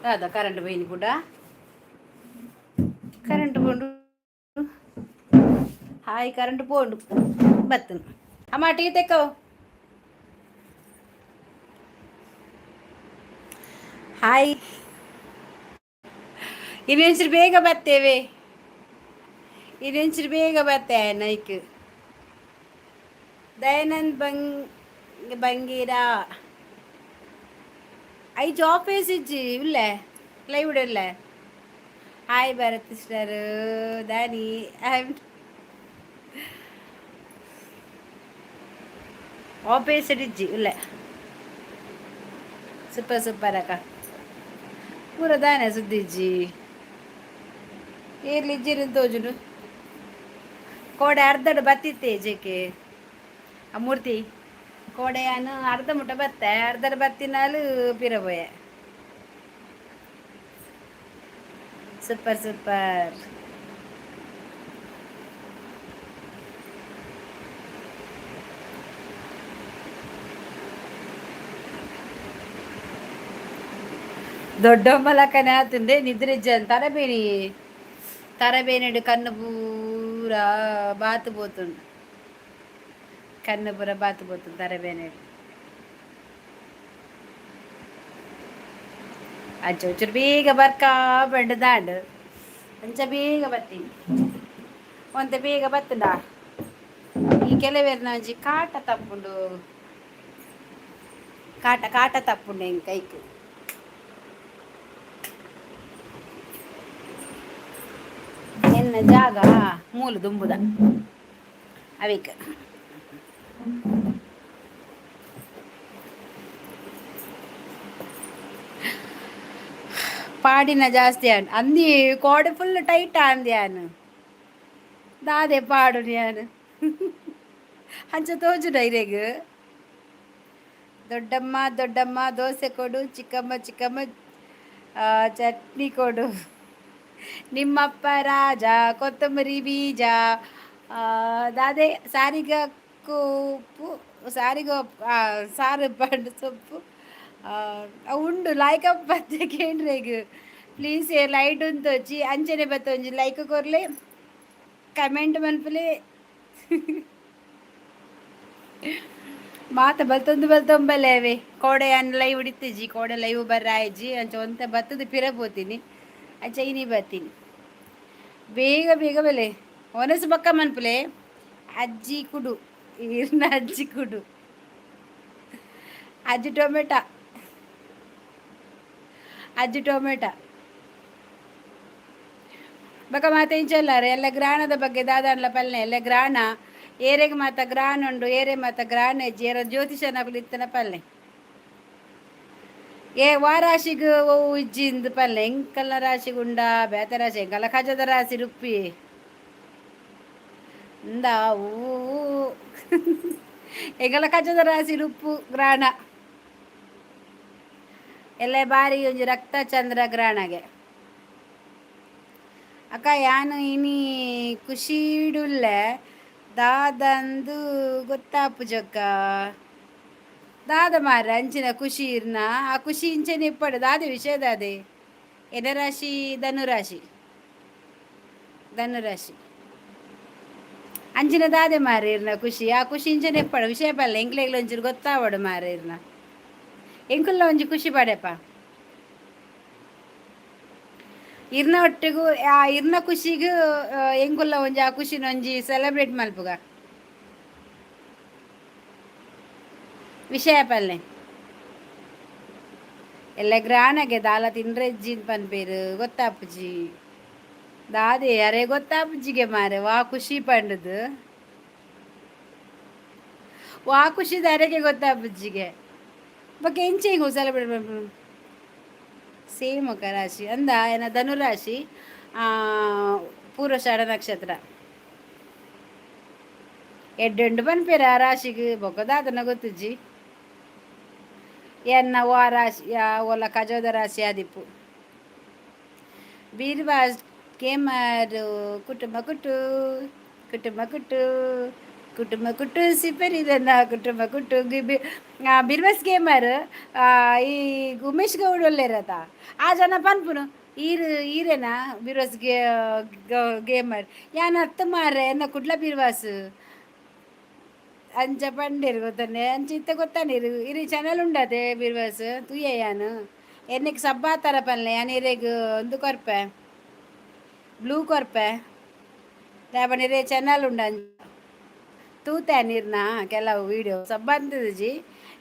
ದಾದ ಕರೆಂಟ್ ಪೋಯಿನಿ ಕುಡ? ಕರೆಂಟ್ ಪೋಂಡು. ಹಾಯ್, ಕರೆಂಟ್ ಪೋಂಡು, ಬತ್ತನು. ಅಮ್ಮ, ಟೀ ತೆಕ್ಕೋ. ಹಾಯ್, ಇನ್ನೊಂಚೂರು ಬೇಗ ಬರ್ತೇವೆ, ಇನ್ನೊಂಚೂರು ಬೇಗ ಬತ್ತೆ. ನೈಕ್ ದಯಾನಂದ್ ಬಂಗ್ ಬಂಗೀರ ಐಜ್ ಆಫೀಸ್ ಇಜ್ಜಿ, ಇಲ್ಲೇ ಲೈವ್ ಇಲ್ಲ. Hi Bharat sister. ದಾನಿ ಆಫೀಸ್ ಇಜ್ಜಿ, ಇಲ್ಲ. ಸೂಪರ್ ಸೂಪರ್ ಅಕ್ಕ. ಪೂರ ದಾನೆ ಸುದ್ದಿಜ್ಜಿ, ಏರ್ಲಿ ಇಜ್ಜಿರಿ ತೋಜುನು. ಕೋಡೆ ಅರ್ಧಡು ಬತ್ತಿತ್ತೆ ಜೆಕೆ ಆ ಮೂರ್ತಿ. ಕೋಡೆಯಾನು ಅರ್ಧ ಮುಟ ಬತ್ತೆ, ಅರ್ಧಡು ಬತ್ತಿನಾಲು ಪಿರ ಪೋಯೆ. Super super. ದೊಡ್ಡಮ್ಮಲಕ್ಕನೆ ಆತಂದೆ ನಿದ್ರೆ ಇಜ್ಜನ್. ತರಬೇನಿ ತರಬೇನಿಡು ಕಣ್ಣು ಪೂರ ಬಾತು ಪೋತುಂಡು, ಕಣ್ಣು ಪೂರ ಬಾತು ಪೋತುಂಡು ತರಬೇನಿಡು. ಅಂಚ ಒಂಚೂರು ಬೇಗ ಬರ್ಕಾ ಬಂಡು ದಾಂಡು. ಅಂಚ ಬೇಗ ಬರ್ತೀನಿ, ಒಂತೆ ಬೇಗ ಬತ್ತುಂಡ. ಈ ಕೆಲವೇರ್ನ ಒಂಜಿ ಕಾಟ ತಪ್ಪುಂಡು, ಕಾಟ ಕಾಟ ತಪ್ಪುಂಡು ಎಂಕ್ ಕೈಕ್. ಎನ್ನ ಜಾಗ ಮೂಲು ದುಂಬುದ ಅವಿಕ್. ಪಾಡಿನ ಜಾಸ್ತಿ ಆಂಡ್ ಅಂದಿ. ಕೋಡೆ ಫುಲ್ ಟೈಟ್ ಅಂದಿ ಆನ್. ದಾದೆ ಪಾಡು ಯಾನ್? ಅಂಚ ತೋಜುಡ ಇರೆಗ್? ದೊಡ್ಡಮ್ಮ ದೊಡ್ಡಮ್ಮ ದೋಸೆ ಕೊಡು, ಚಿಕ್ಕಮ್ಮ ಚಿಕ್ಕಮ್ಮ ಚಟ್ನಿ ಕೊಡು, ನಿಮ್ಮಪ್ಪ ರಾಜ ಕೊತ್ತಂಬರಿ ಬೀಜ, ದಾದೆ ಸಾರಿಗ ಕೋಪು ಸಾರಿಗ ಸಾರು ಪಂಡು ಸೊಪ್ಪು ಅವು ಉಂಡು. ಲೈಕ್ ಅಪ್ ಬತ್ತೆ ಕೇಂಡ್ರೆಗ್. ಪ್ಲೀಸ್ ಲೈಟ್ ಉಂತೊಚ್ಚಿ, ಅಂಚನೆ ಬತ್ತ ಒಂಜಿ ಲೈಕ್ ಕೊರ್ಲೆ, ಕಮೆಂಟ್ ಮನ್ಪುಲೆ. ಮಾತ ಬಲ್ತೊಂದು ಬಲ್ತೊಂಬಲೆ ಅವೆ. ಕೋಡೆ ಅನ್ ಲೈವ್ ಇತ್ತಿಜಿ, ಕೋಡೆ ಲೈವ್ ಬರ್ರಾಯ್ಜಿ. ಅಂಚ ಒಂತೆ ಬತ್ತದ ಪಿರ ಪೋತೀನಿ, ಅಂಚ ಇನಿ ಬರ್ತೀನಿ. ಬೇಗ ಬೇಗ ಬೆಲೆ. ಒನಸು ಬಕ್ಕ ಮನ್ಪುಲೆ. ಅಜ್ಜಿ ಕುಡು, ಈರ್ನ ಅಜ್ಜಿ ಕುಡು, ಅಜ್ಜಿ ಟೊಮೆಟೊ, ಅಜ್ಜಿ ಟೊಮೆಟೊ. ಬೊಕ ಮಾತ ಇಂಚಲ್ಲಾರ ಎಲ್ಲ ಗ್ರಾಣದ ಬಗ್ಗೆ ದಾದಾನ್ಲ ಪಲ್ನೆ. ಎಲ್ಲ ಗ್ರಾಣ ಏರೆಗ್ ಮಾತ ಗ್ರಾಣ ಉಂಡು, ಏರೆ ಮಾತ ಗ್ರಾಣ ಇಜ್ಜಿ, ಏರ ಜ್ಯೋತಿಷನಕುಲು ಇತ್ತನ ಪಲ್ನೆ. ಏ ವಾ ರಾಶಿಗ್ ಒವು ಇಜ್ಜಿ ಇಂದ್ ಪಲ್ಲೆ. ಎಂಕಲ್ನ ರಾಶಿಗ್ ಉಂಡಾ ಬೇತೆ ರಾಶಿ? ಎಂಕಲ್ನ ಕಜದ ರಾಶಿ ರುಪ್ಪಿ ಇಂದಾ ಊ. ಎಂಕಲ್ನ ಕಜದ ರಾಶಿ ರುಪ್ಪು ಗ್ರಾಣ. ಎಲ್ಲ ಬಾರಿ ಒಂಜಿ ರಕ್ತ ಚಂದ್ರ ಗ್ರಹಣಗೆ. ಅಕ್ಕ, ಯಾನು ಇನಿ ಖುಷಿಡುಲ್ಲೆ, ದಾದಂದು ಗೊತ್ತಾಪುಜಕ್ಕ. ದಾದ ಮಾರ್ರೆ ಅಂಚಿನ ಖುಷಿ ಇರ್ನ? ಆ ಖುಷಿ ಇಂಚನೆ ಇಪ್ಪಡು. ದಾದೆ ವಿಷಯ ದಾದೆ? ಎನ ರಾಶಿ ಧನುರಾಶಿ, ಧನುರಾಶಿ. ಅಂಚಿನ ದಾದೆ ಮಾರ್ರೆ ಇರ್ನ ಖುಷಿ? ಆ ಖುಷಿ ಇಂಚನೆ ಇಪ್ಪಡು. ವಿಷಯ ಪಲ್ಲೆ ಎಂಕ್ಲೆಗ್ಲ ಒಂಚೂರು ಗೊತ್ತಾವಡು ಮಾರ್ರೆ ಇರ್ನ. ಎಂಕುಲ್ಲ ಒಂಜಿ ಖುಷಿ ಪಡೆಪ ಇರ್ನ ಒಟ್ಟಿಗೂ. ಆ ಇರ್ನ ಖುಷಿಗ್ ಎಂಕುಲ್ಲ ಒಂಜಿ ಆ ಖುಷಿನ ಒಂಜಿ ಸೆಲೆಬ್ರೇಟ್ ಮಲ್ಪುಗ. ವಿಷಯ ಪಲ್ಲೆ. ಎಲ್ಲ ಗ್ರಾನಗೆ ದಾಲ ತಿಂಡ್ರೆ ಇಜ್ಜಿಂದ್ ಪನ್ಪೇರು, ಗೊತ್ತಾಪುಜಿ ದಾದೆ. ಅರೆ ಗೊತ್ತಾಪುಜಿಗೆ ಮಾರೆ, ವಾ ಖುಷಿ ಪಂಡುದು, ವಾ ಖುಷಿದ ಅರೆಗೆ ಗೊತ್ತಾಪುಜಿಗೆ. ಬೊಕ ಎಂಚ ಎಂಕು ಸೆಲೆಬ್ರೇಟ್ ಮಲ್ಪುನು? ಸೇಮ್ ಅಕ್ಕ ರಾಶಿ ಅಂದ ಏನ? ಧನುರಾಶಿ, ಪೂರ್ವಷಾಢ ನಕ್ಷತ್ರ. ಎಡ್ಡೆಂಡು ಪನ್ಪೇರು ಆ ರಾಶಿಗ್. ಬೊಕ ದಾದನ ಗೊತ್ತುಜ್ಜಿ ಎನ್ನ. ವಾ ರಾಶಿ ಓಲ ಕಜೋದ ರಾಶಿ ಆದಿಪ್ಪು. ಬೀರ್ಬಾಸ್ ಕೇಮಾರು ಕುಟುಂಬ ಕುಟು ಕುಟುಂಬ ಕುಟು ಕುಟುಂಬ ಕುಟ್ಟು ಸಿಪರಿದನ ಕುಟುಂಬ ಕುಟ್ಟು. ಬಿರ್ವಸ್ ಗೇಮರ್, ಈ ಉಮೇಶ್ ಗೌಡ್ ಒಲ್ಲೇರತ? ಆ ಜನ ಪನ್ಪುನು, ಈರು ಈರೇನಾ ಬಿರ್ವಸ್ ಗೇಮರ್? ಯಾನ್ ಅತ್ತು ಮಾರೆ, ಎನ್ನ ಕುಡ್ಲ ಬಿರ್ವಾಸ್ ಅಂಚ ಪಂಡೇರು ಗೊತ್ತಾನೆ. ಅಂಚ ಇತ್ತೆ ಗೊತ್ತಾನೆ ಇರು ಇರಿ ಚಾನಲ್ ಉಂಡತೆ ಬಿರ್ವಾಸ್ ತೂಯೆ ಯಾನು. ಎನ್ನಿಕ್ ಸಬ್ಬಾತರ ಪನ್ಲೆ, ಯಾನ್ ಇರೆಗ್ ಒಂದು ಕೊರ್ಪೆ, ಬ್ಲೂ ಕೊರ್ಪೆ. ದಾಯೆ ಇರೆ ಚಾನಲ್ ಉಂಡು ಅಂಚ ತೂತೆ ನೀರ್ನ ಕೆಲವು ವೀಡಿಯೋ ಸಬ್ಬಂತಜಿ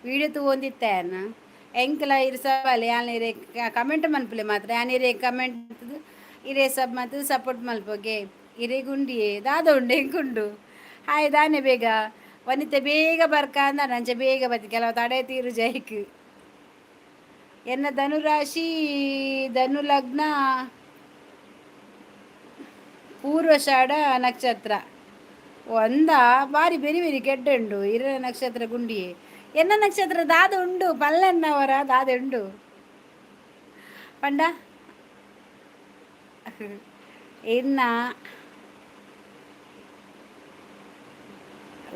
ವೀಡಿಯೋ ತೂವೊಂದಿತ್ತೆ ಯಾನ್. ಎಂಕ್ಲ ಇರು ಸವಾಲೆ, ಯಾನ್ ಇರೆ ಕಮೆಂಟ್ ಮನ್ಪುಲೆ ಮಾತ್ರ. ಯಾನ್ ಇರೆ ಕಮೆಂಟ್ ಇರೆ ಸಬ್ ಮಲ್ತದು ಸಪೋರ್ಟ್ ಮಲ್ಪೊಗೆ. ಇರೆಗುಂಡಿಯೇ ದಾದ ಉಂಡು ಎಂಕುಂಡು. ಹಾಯ್, ದಾನೆ ಬೇಗ ವನಿತೆ ಬೇಗ ಬರ್ಕ ಅಂದ, ಅಂಚೆ ಬೇಗ ಬತ್ತಿ. ಕೆಲವು ತಡೆ ತೀರು ಜೈಕ್. ಎನ್ನ ಧನುರಾಶಿ, ಧನು ಲಗ್ನ, ಪೂರ್ವಷಾಢ ನಕ್ಷತ್ರ. ಒಂದ ಬಾರಿ ಬೆರಿ ಬೆರಿ ಕೆಡ್ಡ ಉಂಡು ಇರ ನಕ್ಷತ್ರ ಗುಂಡಿಯೇ. ಎನ್ನ ನಕ್ಷತ್ರ ದಾದ ಉಂಡು ಪಲ್ಲಣ್ಣವರ ದಾದ ಉಂಡು ಪಂಡ ಇನ್ನ.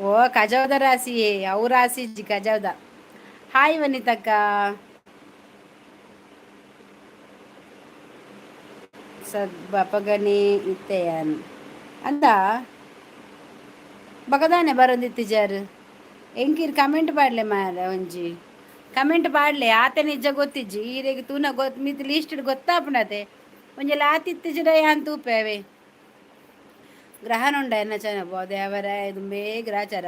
ಓ, ಕಜವದ ರಾಶಿ, ಅವು ರಾಶಿ ಕಜವದ. ಹಾಯ್ ವನಿತಕ್ಕ. ಸದ್ ಬಪಗನೆ ಇತ್ತೆಯಾನ್ ಅಂದ ಬಗದಾನೆ ಬರೊಂದಿತ್ತಿಜಾರು. ಎಂಕಿರ್ ಕಮೆಂಟ್ ಪಾಡ್ಲೆ ಮಾರ, ಒಂಜಿ ಕಮೆಂಟ್ ಪಾಡ್ಲೆ. ಆತ ನಿಜ ಗೊತ್ತಿಜ್ಜಿ ಈರೆಗ್ ತೂನ ಗೊತ್ತು ಮಿತ್ ಲೀಸ್ಟ್ ಗೊತ್ತಾಪುಂಡತೆ. ಒಂಜಿ ಆತಿತ್ತಿಜಿಡ ಯಾನ್ ತೂಪೆ. ಗ್ರಹಣ ಉಂಡ ಎನ್ನ ಚೆನ್ನ ದೇವರ ದುಂಬೇ ಗ್ರಹಚಾರ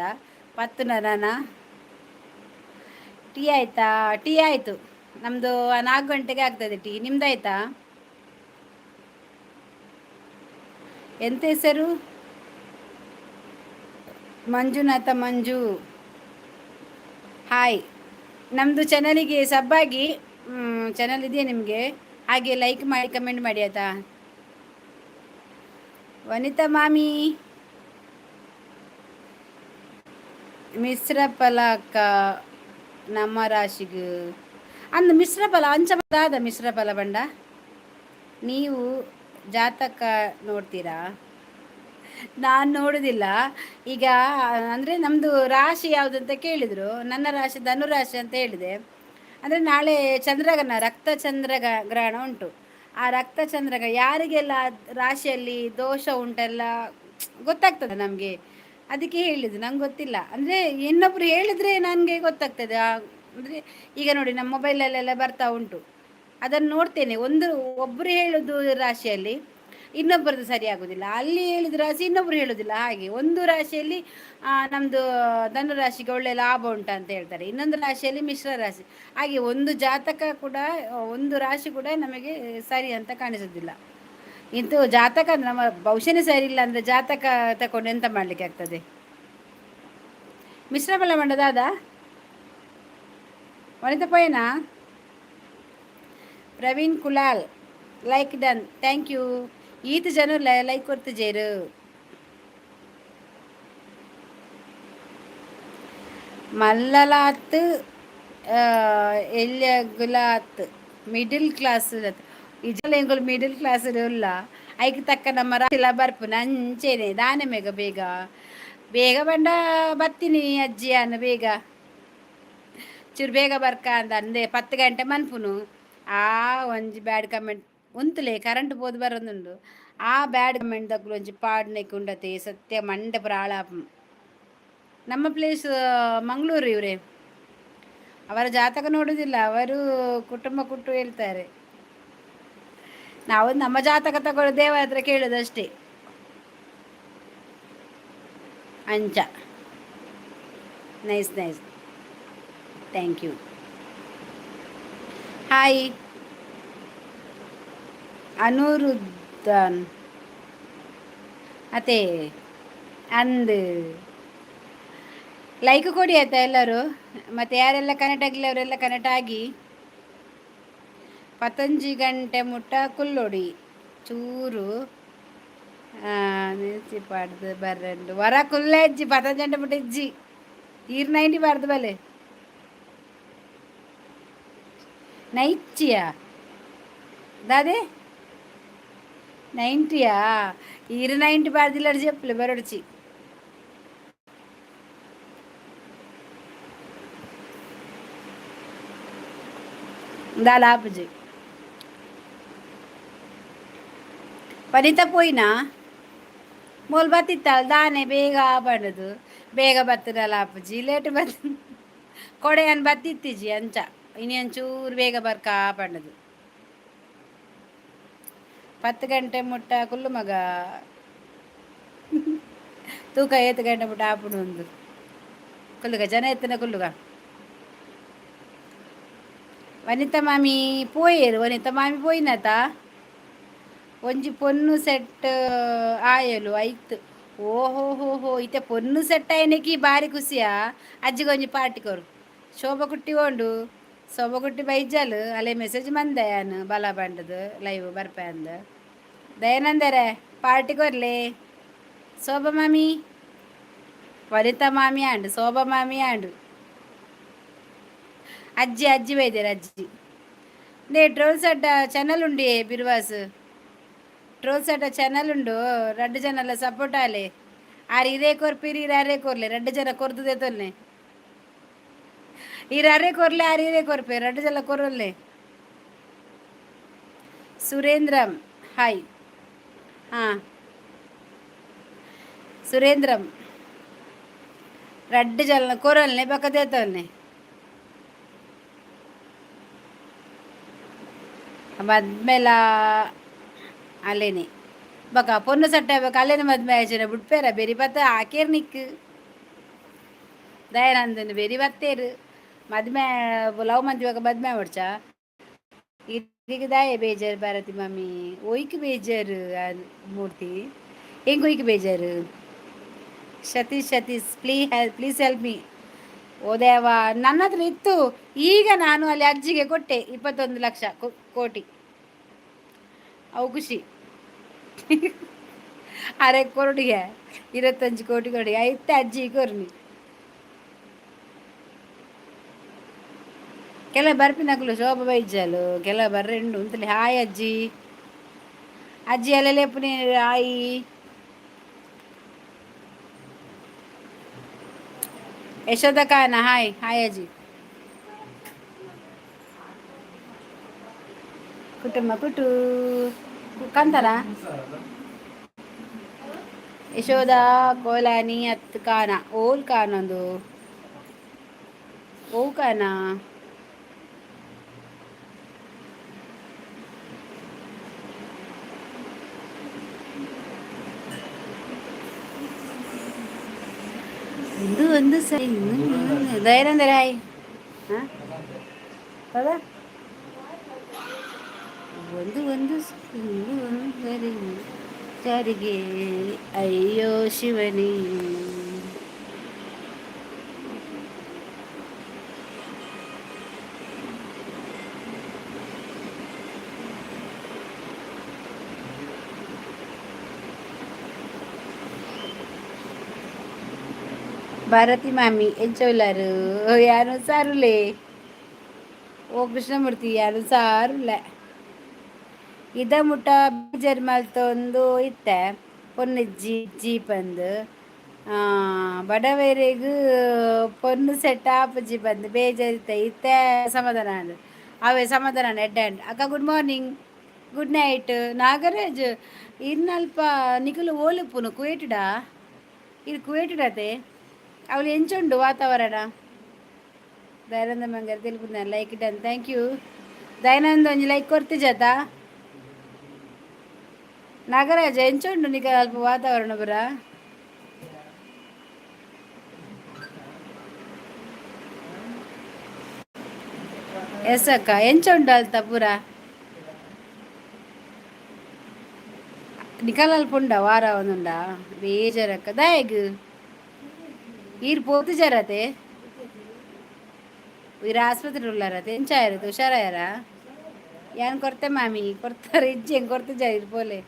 ಪತ್ತು ನನ. ಟೀ ಆಯ್ತಾ? ಟೀ ಆಯಿತು ನಮ್ಮದು, 4 ಗಂಟೆಗೆ ಆಗ್ತದೆ ಟೀ. ನಿಮ್ದಾಯ್ತಾ? ಎಂತ ಹೆಸರು? ಮಂಜುನಾಥ ಮಂಜು, ಹಾಯ್. ನಮ್ಮದು ಚಾನಲಿಗೆ ಸಬ್ಬಾಗಿ, ಚಾನಲ್ ಇದೆಯಾ ನಿಮಗೆ? ಹಾಗೆ ಲೈಕ್ ಮಾಡಿ, ಕಮೆಂಟ್ ಮಾಡಿ ಆಯಿತಾ? ವನಿತಾ ಮಾಮಿ, ಮಿಶ್ರ ಫಲ ಅಕ್ಕ ನಮ್ಮ ರಾಶಿಗೆ ಅಂದ್ ಮಿಶ್ರ ಫಲ ಅಂಚ ದಾದ ಮಿಶ್ರ ಫಲ ಬಂಡ. ನೀವು ಜಾತಕ ನೋಡ್ತೀರಾ? ನಾನು ನೋಡೋದಿಲ್ಲ. ಈಗ ಅಂದರೆ ನಮ್ಮದು ರಾಶಿ ಯಾವುದು ಅಂತ ಕೇಳಿದರು. ನನ್ನ ರಾಶಿ ಧನುರಾಶಿ ಅಂತ ಹೇಳಿದೆ. ಅಂದರೆ ನಾಳೆ ಚಂದ್ರಗ್ರಹಣ, ರಕ್ತ ಚಂದ್ರ ಗ್ರಹಣ ಉಂಟು. ಆ ರಕ್ತ ಚಂದ್ರಗ ಯಾರಿಗೆಲ್ಲ ರಾಶಿಯಲ್ಲಿ ದೋಷ ಉಂಟೆಲ್ಲ ಗೊತ್ತಾಗ್ತದೆ ನಮಗೆ. ಅದಕ್ಕೆ ಹೇಳಿದ್ದು. ನಂಗೆ ಗೊತ್ತಿಲ್ಲ. ಅಂದರೆ ಇನ್ನೊಬ್ರು ಹೇಳಿದರೆ ನನಗೆ ಗೊತ್ತಾಗ್ತದೆ. ಅಂದರೆ ಈಗ ನೋಡಿ, ನಮ್ಮ ಮೊಬೈಲಲ್ಲೆಲ್ಲ ಬರ್ತಾ ಉಂಟು, ಅದನ್ನು ನೋಡ್ತೇನೆ. ಒಂದು ಒಬ್ಬರು ಹೇಳೋದು ರಾಶಿಯಲ್ಲಿ ಇನ್ನೊಬ್ಬರದ್ದು ಸರಿ ಆಗೋದಿಲ್ಲ. ಅಲ್ಲಿ ಹೇಳಿದ ರಾಶಿ ಇನ್ನೊಬ್ಬರು ಹೇಳೋದಿಲ್ಲ. ಹಾಗೆ ಒಂದು ರಾಶಿಯಲ್ಲಿ ನಮ್ಮದು ಧನು ರಾಶಿಗೆ ಒಳ್ಳೆ ಲಾಭ ಉಂಟು ಅಂತ ಹೇಳ್ತಾರೆ, ಇನ್ನೊಂದು ರಾಶಿಯಲ್ಲಿ ಮಿಶ್ರ ರಾಶಿ. ಹಾಗೆ ಒಂದು ಜಾತಕ ಕೂಡ, ಒಂದು ರಾಶಿ ಕೂಡ ನಮಗೆ ಸರಿ ಅಂತ ಕಾಣಿಸೋದಿಲ್ಲ. ಇಂತು ಜಾತಕ ನಮ್ಮ ಭವಿಷ್ಯನೇ ಸರಿ ಇಲ್ಲ ಅಂದರೆ ಜಾತಕ ತಗೊಂಡು ಎಂತ ಮಾಡಲಿಕ್ಕೆ ಆಗ್ತದೆ? ಮಿಶ್ರ ಬಲ ಮಂಡದಾದ ವನಿತಾ ಪೋಯನಾ? Praveen Kulal, like done, thank you. ಈತ ಜನ ಲೈಕ್ ಕೊಡ್ತಿಜೇರು. ಮಲ್ಲಲಾತ್ ಎಲ್ಯಗುಲಾತ್ ಮಿಡಿಲ್ ಕ್ಲಾಸ್ ಇಜಲ. ಎಂಕುಲು ಮಿಡಿಲ್ ಕ್ಲಾಸ್ ಉಲ್ಲ. ಐಕ್ ತಕ್ಕ ನಮ್ಮ ರಾಶಿಲ ಬರ್ಪುನ ಅಂಚೆನೆ. ದಾನೆ ಮೇಗ ಬೇಗ ಬೇಗ ಬಂಡ ಬತ್ತೀನಿ ಅಜ್ಜಿ ಅನ್ನ. ಬೇಗ ಚೂರು ಬೇಗ ಬರ್ಕ ಅಂದ ಅಂದೆ. 10 ಗಂಟೆ ಮನ್ಪುನು. ಆ ಒಂಜಿ ಬ್ಯಾಡ್ ಕಮೆಂಟ್ ಉಂತುಲೆ, ಕರೆಂಟ್ ಪೋದು ಬರೋದುಂಡು. ಆ ಬ್ಯಾಡ್ ಕಮೆಂಟ್ ದಕ್ಕುಲು ಒಂಜಿ ಪಾಡ್ನೆಕ್ ಉಂಡತೆ ಸತ್ಯ ಮಂಡೆ ಪ್ರಾಳ. ನಮ್ಮ ಪ್ಲೇಸ್ ಮಂಗಳೂರು ಇವರೇ. ಅವರ ಜಾತಕ ನೋಡುವುದಿಲ್ಲ ಅವರು, ಕುಟುಂಬ ಕುಟ್ಟು ಹೇಳ್ತಾರೆ. ನಾವು ನಮ್ಮ ಜಾತಕ ತಗೊಳ್ಳೋ ದೇವರ ಹತ್ರ ಕೇಳೋದಷ್ಟೇ ಅಂಚ. Nice nice, thank you. Hi ಅನುರುದ್ಧನ್ ಅದೇ ಅಂದ್ ಲೈಕ್ ಕೊಡಿ ಆಯ್ತಾ ಎಲ್ಲರೂ? ಮತ್ತು ಯಾರೆಲ್ಲ ಕನೆಕ್ಟ್ ಆಗಿಲ್ಲ ಅವರೆಲ್ಲ ಕನೆಕ್ಟ್ ಆಗಿ. ಪತಂಜಿ ಗಂಟೆ ಮುಟ್ಟ ಕುಲ್ಲೊಡಿ ಚೂರು ನಿಲ್ಸಿ ಪಾಡ್ದು ಬರ್ರಂಡು ವರ ಕುಲ್ಲ ಇಜ್ಜಿ. ಪತಂಜಿ ಗಂಟೆ ಮುಟ್ಟ ಇಜ್ಜಿ. ಈರ್ 90 ಬಾರ್ದು ಬಲೆ ನೈಚಿಯಾ ದಾದೆ 90ಯಾ? ಈರು 90 ಬಾರ್ದಿಲ್ಲಡ್ ಜೆಪ್ಪುಲೆ ಬರೊಡ್ಚಿ. ದಾಲ ಆಪುಜಿ. ವನಿತಾ ಪೋಯಿನಾ? ಮೋಲ್ ಬತ್ತಿತ್ತಾಳ ದಾನೆ ಬೇಗ ಪಂಡದು. ಬೇಗ ಬತ್ತದಲ್ಲ ಆಪುಜಿ, ಲೇಟ್ ಬತ್ ಕೊಡೆಯನ್ ಬತ್ತಿತ್ತಿಜಿ ಅಂಚ. ಇನಿ ಒಂಚೂರು ಬೇಗ ಬರ್ಕ ಪಂಡದು. 10 ಗಂಟೆ ಮುಟ್ಟ ಕುಲ್ಲು ಮಗ. ತೂಕ ಏತ್ ಗಂಟೆ ಮುಟ್ಟ ಆಪುಂಡು ಒಂದು. ಕುಲ್ಲುಗ, ಜನ ಎತ್ತನ ಕುಲ್ಲುಗ. ವನಿತಾ ಮಾಮಿ ಪೋಯೇರು, ವನಿತಾ ಮಾಮಿ ಪೋಯಿನತ. ಒಂಜಿ ಪೊನ್ನು ಸೆಟ್ ಆಯಲು ಐತ್. ಓಹೋ ಹೋ ಹೋ, ಇತ್ತೆ ಪೊನ್ನು ಸೆಟ್ ಆಯ್ನಕಿ ಬಾರಿ ಖುಷಿಯಾ. ಅಜ್ಜಿಗೆ ಒಂಜಿ ಪಾರ್ಟಿ ಕೊರು. ಶೋಭಾ ಕುಟ್ಟಿ ಓಂಡು. ಶೋಭಾ ಕುಟ್ಟಿ ಬೈಜಲ್. ಅಲ್ಲೇ ಮೆಸೇಜ್ ಮಂದೆ ಯಾನ್ ಬಲ ಬಂಡದು ಲೈವ್ ಬರ್ಪೆ ಅಂದ್. ದಯಾನಂದರೆ, ಪಾರ್ಟಿ ಕೊರ್ಲೆ. ಶೋಭಾ ಮಾಮಿ, ವನಿತಾ ಮಾಮಿ ಆಂಡ್, ಶೋಭಾ ಮಾಮಿ ಆಂಡ್. ಅಜ್ಜಿ, ಅಜ್ಜಿ ಬೈದೇರು ಅಜ್ಜಿ. ನೇ ಟ್ರೋಲ್ಸ್ ಅಡ್ಡ ಚಾನಲ್ ಉಂಡಿ. ಬಿರ್ವಾಸ್ ಟ್ರೋಲ್ಸ್ ಅಡ್ಡ ಚಾನಲ್ ಉಂಡು. ರಡ್ಡು ಜನ ಎಲ್ಲ ಸಪೋರ್ಟ್ ಆಲೆ. ಆರ್ ಇರೇ ಕೊರ್ಪಿರಿ, ಇರ್ ಅರೇ ಕೊರ್ಲೆ. ರಡ್ಡು ಜನ ಕೊರ್ದುದೆ ತೊಲ್ನೆ. ಇರ್ ಅರೇ ಕೊರ್ಲೆ, ಆರ್ ಇರೇ ಕೊರ್ಪೆ. ರಡ್ಡು ಜನ ಕೊರೊಲ್ಲೆ. ಸುರೇಂದ್ರಂ ಹಾಯ್. ಹಾಂ ಸುರೇಂದ್ರಂ, ರಡ್ಡು ಜನ ಕೊರಲ್ನೆ ಬೊಕ ದೇತೊಲ್ನೆ. ಮದ್ಮೆಲ ಅಲ್ಲೇನೆ ಬೊಕ ಪೊನ್ನು ಸಟ್ಟ ಬೊಕ ಅಲ್ಲೇನೆ. ಮದ್ಮೆ ಆಯ್ಚಿನ ಬುಡ್ಪೇರ ಬೆರಿ ಬತ್ತ ಆಕೇರ್ ನಿಕ್. ದಯಾನಂದನ್ ಬೆರಿ ಬತ್ತೇರು. ಮದ್ಮೆ ಲವ್ ಮಂತಿ ಬೊಕ ಮದ್ಮೆ ಆವೊಡ್ಚ? ಇರಿಗ್ ದಾಯೆ ಬೇಜಾರು ಭಾರತಿ ಮಮ್ಮಿ? ಒಯ್ಕ್ ಬೇಜಾರು ಮೂರ್ತಿ? ಎಂಕ್ ಒಯ್ಕ್ ಬೇಜಾರು? Satish, Satish, please help me. ಓ ದೇವ, ನನ್ನ ಹತ್ರ ಇತ್ತು. ಈಗ ನಾನು ಅಲ್ಲಿ ಅಜ್ಜಿಗೆ ಕೊಟ್ಟೆ 21 ಲಕ್ಷ ಕೋಟಿ. ಅವು ಖುಷಿ. ಅರೆ ಕೊರಡಿಗೆ 25 ಕೋಟಿ ಕೊಡಿ ಐತೆ ಅಜ್ಜಿ ಕೊರ್ನಿ. ಕೆಲ ಬರ್ಪಿನಕುಲು ಶೋಭ ಬೈಜಲು, ಕೆಲ ಬರ್ರೆಂಡು ಉಂತಲಿ. ಹಾಯ್ ಅಜ್ಜಿ. ಅಜ್ಜಿ ಅಲ್ಲೆಲ್ಲೆಪ್ಪುನಿ? Hi Yashoda Kana. Hi hi ಅಜ್ಜಿ. ಕುಟುಂಬ ಕುಟು ಕಾಂತಾರ. ಯಶೋಧ ಕೋಲಾನಿ ಅತ್ ಕಾನ ಓಲ್ ಕಾನೊಂದು ಓ ಕಾನ. ಒಂದು ಒಂದು ಸರಿ. ದಯಾನಂದರ ಹಾಯ್. ಹಾಂ ಹೌದಾ? ಒಂದು ಒಂದು ಒಂದು ಒಂದು ಸರಿ ಸರಿಗೆ. ಅಯ್ಯೋ ಶಿವನೇ. ಭಾರತಿ ಮಾಮಿ ಎಂಚ ಉಲ್ಲಾರು? ಯಾನು ಸಾರುಲೆ. ಓ ಕೃಷ್ಣಮೂರ್ತಿ, ಯಾನು ಸಾರುಲೆ. ಇದ ಮುಟ್ಟ ಬೇಜಾರ್ ಮಲ್ತೊಂದು ಇತ್ತೆ ಪೊನ್ನು ಜೀ ಜೀಪಂದು. ಬಡವೆರೆಗ್ ಪೊನ್ನು ಸೆಟ್ ಆಪುಜಿ ಪಂದ್ ಬೇಜಾರಿತ್ತೆ. ಇತ್ತೆ ಸಮಾಧಾನ ಆಂಡ್. ಅವೇ ಸಮಾಧಾನ ಆಂಡ್, ಎಡ್ಡೆ ಆಂಡ್. ಅಕ್ಕ, good morning, good night. Nagaraj, ಇರ್ನಲ್ಪ ನಿಕುಲು ಓಲುಪ್ಪುನು? ಕುವೇಟುಡಾ? ಇರ್ ಕುವೇಟುಡತೆ? ಅವ್ಲು ಎಂಚುಂಡು ವಾತಾವರಣ? ದಯಾನಂದ ಮಂಗರ್ ತೆಲುಪುನ. Like done, thank you. Dayananda, ಒಂಜಿ ಲೈಕ್ ಕೊರ್ತಿಜತ? ನಾಗರಾಜ, ಎಂಚುಂಡು ನಿಕ ಅಲ್ಪ ವಾತಾವರಣ ಪೂರ? ಎಸ್ ಅಕ್ಕ, ಎಂಚ ಉಂಡು ಅಲ್ತ ಪೂರ? ನಿಕಲ್ ಅಲ್ಪ ಉಂಡ ವಾರ ಒಂದುಂಡ ಬೇಜಾರಕ್ಕ. ದಾಯೆಗ್ ಈರ್ ಪೋತುಜರತೆ? ಈರ್ ಆಸ್ಪತ್ರೆ ಉಳ್ಳಾರತೆ? ಎಂಚ ಆಯರತೆ? ಹುಷಾರಾಯರ? ಯಾನ್ ಕೊರ್ತೆ ಮಾಮಿ. ಕೊರ್ತಾರೆ ಇಜ್ಜಿ, ಹೆಂಗೆ ಕೊರ್ತಿಜ ಇರ್ ಪೋಲೆ.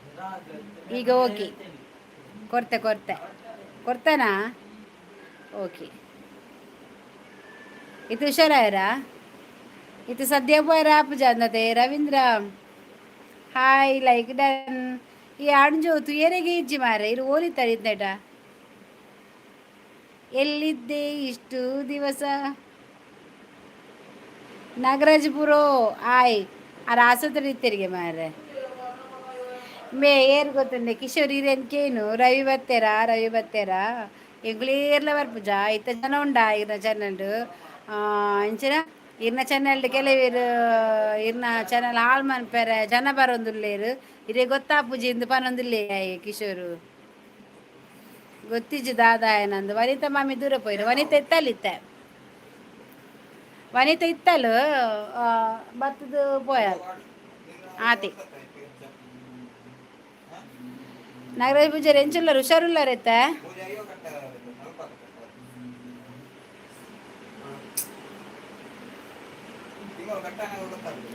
ಈಗ ಓಕೆ. ಕೊರ್ತೆ ಕೊರ್ತೆ ಕೊರ್ತಾನಾ? ಓಕೆ. ಇದು ಹುಷಾರಾಯರ? ಇದು ಸದ್ಯ ಪೋಯರ ಆಪುಜ ಅಂದತೆ. Ravindra hi, like done. ಈ ಅಣ್ಜು ತುಯರೆಗೆ ಇಜ್ಜಿ ಮಾರೆ. ಇರು ಓಲಿತಾರೆ ಇದ್ನೇಟ. ಎಲ್ಲಿದ್ದೆ ಇಷ್ಟು ದಿವಸ? ನಾಗರಾಜ್ ಪುರೋ ಆಯ್ ಆರ್ ಆಸ್ಪತ್ರೆ ಇತ್ತೆರಿಗೆ ಮಾರ್ರೆ. ಮೇ ಏರ್ ಗೊತ್ತುಂಡೆ ಕಿಶೋರ್ ಇರೇನ್ ರವಿ ಬತ್ತೇರಾ ರವಿ ಬತ್ತೇರಾ ಎಂಕುಲು ಏರ್ಲ ಬರ್ಪುಜ ಇತ್ತ ಜನ ಉಂಡಾ ಇರ್ನ ಚಾನಲ್ಡ್ ಇಂಚಿನ ಇರ್ನ ಚಾನಲ್ಡ್ ಕೆಲವೇರು ಇರ್ನ ಚಾನಲ್ ಹಾಳ್ ಮನ್ಪೆರೆ ಜನ ಬರೊಂದುಲ್ಲೇರು ಇರೆ ಗೊತ್ತಾಪುಜಿ ಇಂದು ಪನೊಂದುಲ್ಲೆ ಕಿಶೋರು. ಗೊತ್ತಿಜ್ಜಿ ದಾದಾಯನಂದು ವನಿತಾ ಮಾಮಿ ದೂರ ಪೋಯಿರು. ವನಿತಾ ಇತ್ತಲ್ಲಿತ್ತೆ, ವನಿತಾ ಇತ್ತಲು ಬತ್ತದು ಪೋಯಲ್ ಆತಿ. ನಾಗರಾಜ್ ಪೂಜಾರಿ ಎಂಚುಲ್ಲರು? ಹುಷಾರುಲ್ಲಾರ ಇತ್ತ?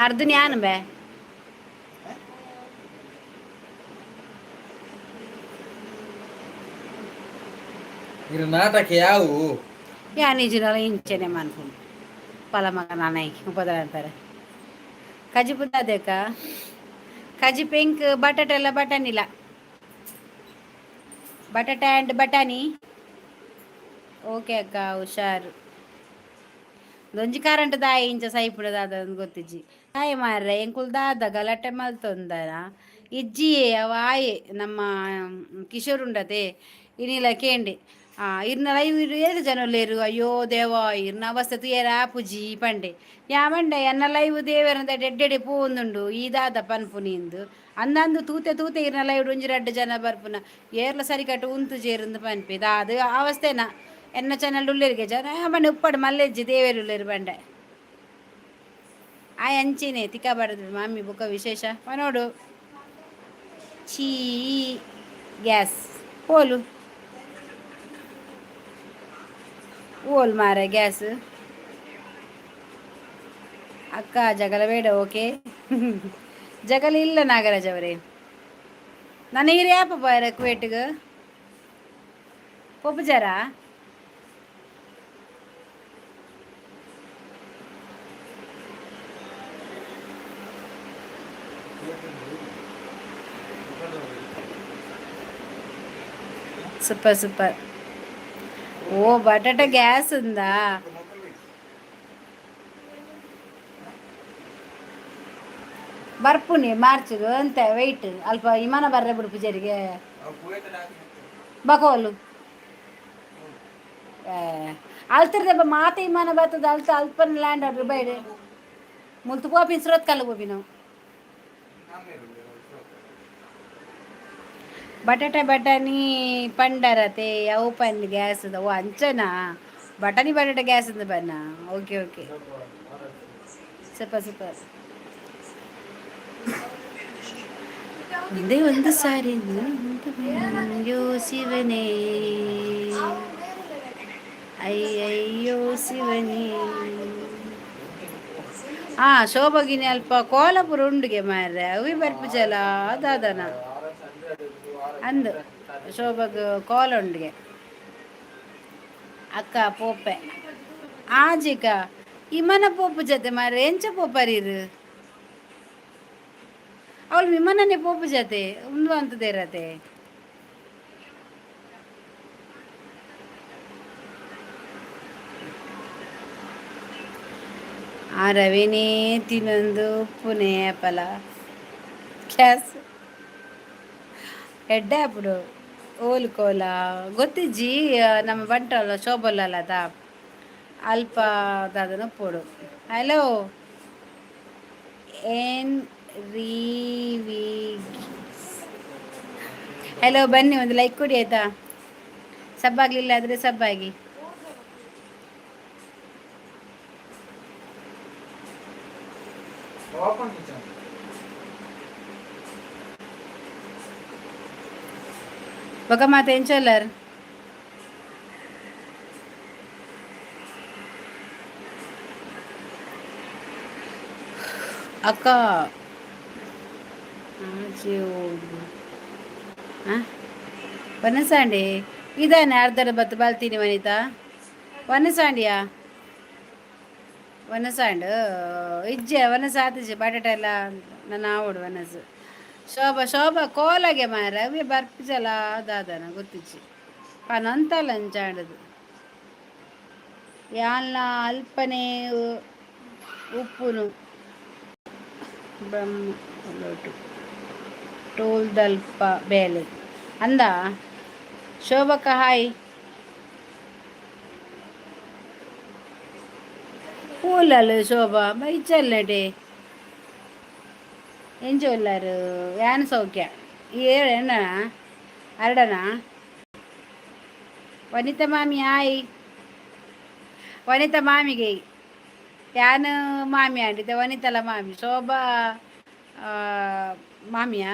ಅರ್ಧ ಯಾನ್ ಬೇ. ಇರು ನಾಟಕ ಯಾವು? ಯಾ ನಿಜಿನಲ ಇಂಚೆನೆ ಮನ್ಪುಂಡು ಪಲ ಮಗ ನಾನೈ ಉಪದ್ರ ಅಂತಾರೆ. ಕಜಿಪು ದಾದೇಕ ಕಜಿಪು ಎಂಕ್ ಬಟಾಟೆ ಎಲ್ಲ ಬಟಾನಿಲ್ಲ, ಬಟಾಟೆ ಆ್ಯಂಡ್ ಬಟಾಣಿ. ಓಕೆ ಅಕ್ಕ, ಹುಷಾರು. ದೊಂಜಿ ಕರೆಂಟ್ ದಾಯಿ ಇಂಚ ಸೈಪುಡ ದಾದ ಗೊತ್ತಿಜ್ಜಿ. ದಾಯಿ ಮಾರ್ರೆ, ಎಂಕುಲು ದಾದ ಗಲಾಟೆ ಮಲ್ತೊಂದನ ಇಜ್ಜಿಯೇ. ಅವ ಆಯೆ ನಮ್ಮ ಕಿಶೋರ್ ಉಂಡತೆ ಇನಿಲ ಕೇಂಡೆ ಇರ್ನ ಲೈವ್ ಇರು ಏಳು ಜನ ಉಲ್ಲೇರು. ಅಯ್ಯೋ ದೇವ, ಇರ್ನ ಅವಸ್ಥೆ ತೂಯೆರ ಆಪುಜಿ ಪಂಡೆ. ಯಾ ಮಂಡೆ ಎನ್ನ ಲೈವ್ ದೇವರಂದ ಡೆಡ್ಡೆಡೆ ಪೋವೊಂದುಂಡು ಈ ದಾದ ಪನ್ಪುನಿ ಇಂದು ಅಂದಂದು ತೂತೆ ತೂತೆ ಇರ್ನ ಲೈವ್ ಒಂಜಿ ರಡ್ಡ್ ಜನ ಬರ್ಪುನ, ಏರ್ಲ ಸರಿಕಟ್ಟು ಉಂತು ಜೇರುಂದು ಪನ್ಪಿ. ದಾದ ಅವಸ್ಥೆನ ಎನ್ನ ಚಾನಲ್ ಉಲ್ಲೇರಿಗೆ ಜನ ಬಂಡೆ ಉಪ್ಪಡು ಮಲ್ಲೆಜ್ಜಿ ದೇವೇರು ಉಲ್ಲೇರು ಬಂಡೆ. ಆಯ್ ಅಂಚಿನೆ ತಿಕ್ಕ ಬಡದು ಮಾಮಿ. ಬುಕ್ಕ ವಿಶೇಷ ಪನೋಡು. ಚೀ ಗ್ಯಾಸ್ ಪೋಲು ಓಲ್ ಮಾರ ಗ್ಯಾಸ್. ಅಕ್ಕ ಜಗಳ ಬೇಡ. ಓಕೆ, ಜಗಳ ಇಲ್ಲ ನಾಗರಾಜ್ ಅವರೇ. ನನ್ನ ಹಿರಿಯಪ್ಪ ಬಾರ ಕುವೇಟ್ಗೆ ಪೊಪ್ಪುಜಾರಾ? Super super. ಓ ಬಟಾಟೆ ಗ್ಯಾಸ್ ఉందా? ಬರ್ಪುನಿ ಮಾರ್ಚ್ಗ್ ಅಂತೆ ವೆಯ್ಟ್ ಅಲ್ಪ ವಿಮಾನ ಬರ್ರೆ ಬಿಡು ಪೂಜಾರಿಗೆ ಬಕೋಲು ಅಲ್ತಿರ್ದೆ ಮಾತೆ ವಿಮಾನ ಬರ್ತದ ಅಲ್ತ ಅಲ್ಪನ್ ಲ್ಯಾಂಡ್ ಆಡ್ರು ಬೈಡೆ ಮುಲ್ತು ಪೋಪಿನ ಸ್ರೋತ್ ಕಲ್ಲು ಪೋಪಿ ನಾವು. ಬಟಾಟೆ ಬಟಾಣಿ ಪಂಡರತೆ ಅವು ಪನ್ ಗ್ಯಾಸ್. ಓ ಅಂಚನಾ, ಬಟಾಣಿ ಬಟಾಟೆ ಗ್ಯಾಸ್ ಅಂದ ಬನ್ನ. Okay okay, super super. ಒಂದೇ ಒಂದು ಸಾರಿ ಅಯ್ಯೋ ಶಿವನೇ, ಅಯ್ಯಯ್ಯೋ ಶಿವನೇ. ಹಾ ಶೋಭಗಿನಿ ಅಲ್ಪ ಕೋಲಾಪುರ ಉಂಡುಗೆ ಮಾರ್ರೆ ಅವಿ ಬರ್ಪುಜಲ ದಾದನ ಅಂದು ಶೋಭಗ್ ಕೋಲ ಉಂಡುಗೆ. ಅಕ್ಕ ಪೋಪೆ ಆಜಿಕ ಇಮನ ಪೋಪು ಜೊತೆ ಮಾರ್ರೆ ಎಂಚ ಪೋಪರೀರು ಅವಳು ವಿಮಾನನೇ ಪೋಪು ಜೊತೆ ಉಂದು ಅಂತದೇರತೆ. ಆ ರವಿನೇ ತಿನ್ನೊಂದು ಉಪ್ಪುನೇ ಪಲ ಗ್ಯಾಸ್ ಎಡ್ಡೆ ಅಪ್ಪುಡು ಓಲ್ ಕೋಲ ಗೊತ್ತಿಜ್ಜಿ. ನಮ್ಮ ಬಂಟಲ್ಲ ಶೋಭಲ್ಲದ ಅಲ್ಪ ದಾದನ ಪೋಡು. ಹಲೋ ಏನ್ ರೀ ವಿ ಹಲೋ, ಬನ್ನಿ, ಒಂದು ಲೈಕ್ ಕೊಡಿ ಆಯ್ತಾ? ಸಬ್ಬಾಗ್ಲಿಲ್ಲ ಆದರೆ ಸಬ್ಬಾಗಿ. ಬೊಕ ಮಾತ ಎಂಚೊಲ್ಲರ್? ಅಕ್ಕ ವನಸಾಂಡಿ ಇದಾನೆ ಅರ್ಧರ ಬತ್ತು ಬಲ್ತೀನಿ ವನಿತಾ. ವನಸಾಂಡಿಯಾ ವನಸಾಂಡ್ ಇಜ್ಜೆ ವನಸ ಆತಿಜೆ ಬಟಾಟೆ ಎಲ್ಲ ನನ್ನ ಆವಡು ವನಸು. ಶೋಭಾ ಶೋಭಾ ಕೋಲಗೆ ಮಾರ ಅವೇ ಬರ್ಪಿಜಲ ದಾದನ ಗೊತ್ತಿಜ್ಜಿ ಪನಂತಲ್ಲ ಅಂಚಾಂಡದು ಯಾನ್ಲ ಅಲ್ಪನೆ. ಉಪ್ಪುನು ಬ್ರಹ್ಮ ಟೋಲ್ದಲ್ಪ ಬೇಲೆ ಅಂದ. ಶೋಭಕ್ಕ ಹಾಯ್. ಪೂಲಲು ಶೋಭಾ ಬೈಚಲ್ಲಡೆ ಎಂಚ ಉಲ್ಲಾರು? ಯಾನ್ ಸೌಖ್ಯ. ಏಳಣ್ಣ ಅರಡನಾ? ವನಿತಾ ಮಾಮಿ ಹಾಯ್. ವನಿತಾ ಮಾಮಿಗೆ ಯಾನ್ ಮಾಮಿ ಆಂಡಿದ್ದೆ, ವನಿತಲ ಮಾಮಿ. ಶೋಭಾ ಮಾಮಿಯಾ?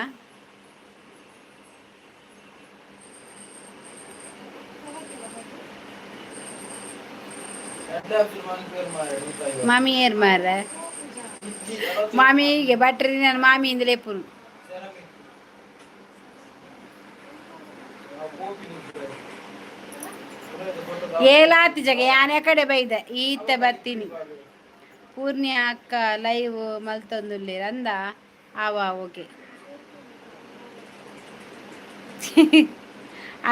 ಮಾಮಿ ಏರ್ ಮಾರ್ರೆ? ಮಾಮಿಗೆ ಬಟ್ರಿ ನಾನು ಮಾಮಿ ಇಂದಲೇ ಪುರು. ಏಲಾತಿ ಜಗ ಯಾನೆ ಕಡೆ ಬೈದ ಈತ ಬರ್ತೀನಿ. ಪೂರ್ಣಿ ಅಕ್ಕ ಲೈವ್ ಮಲ್ತೊಂದುಲ್ಲೇರ್ ಅಂದ. ಆವಾ, ಓಕೆ.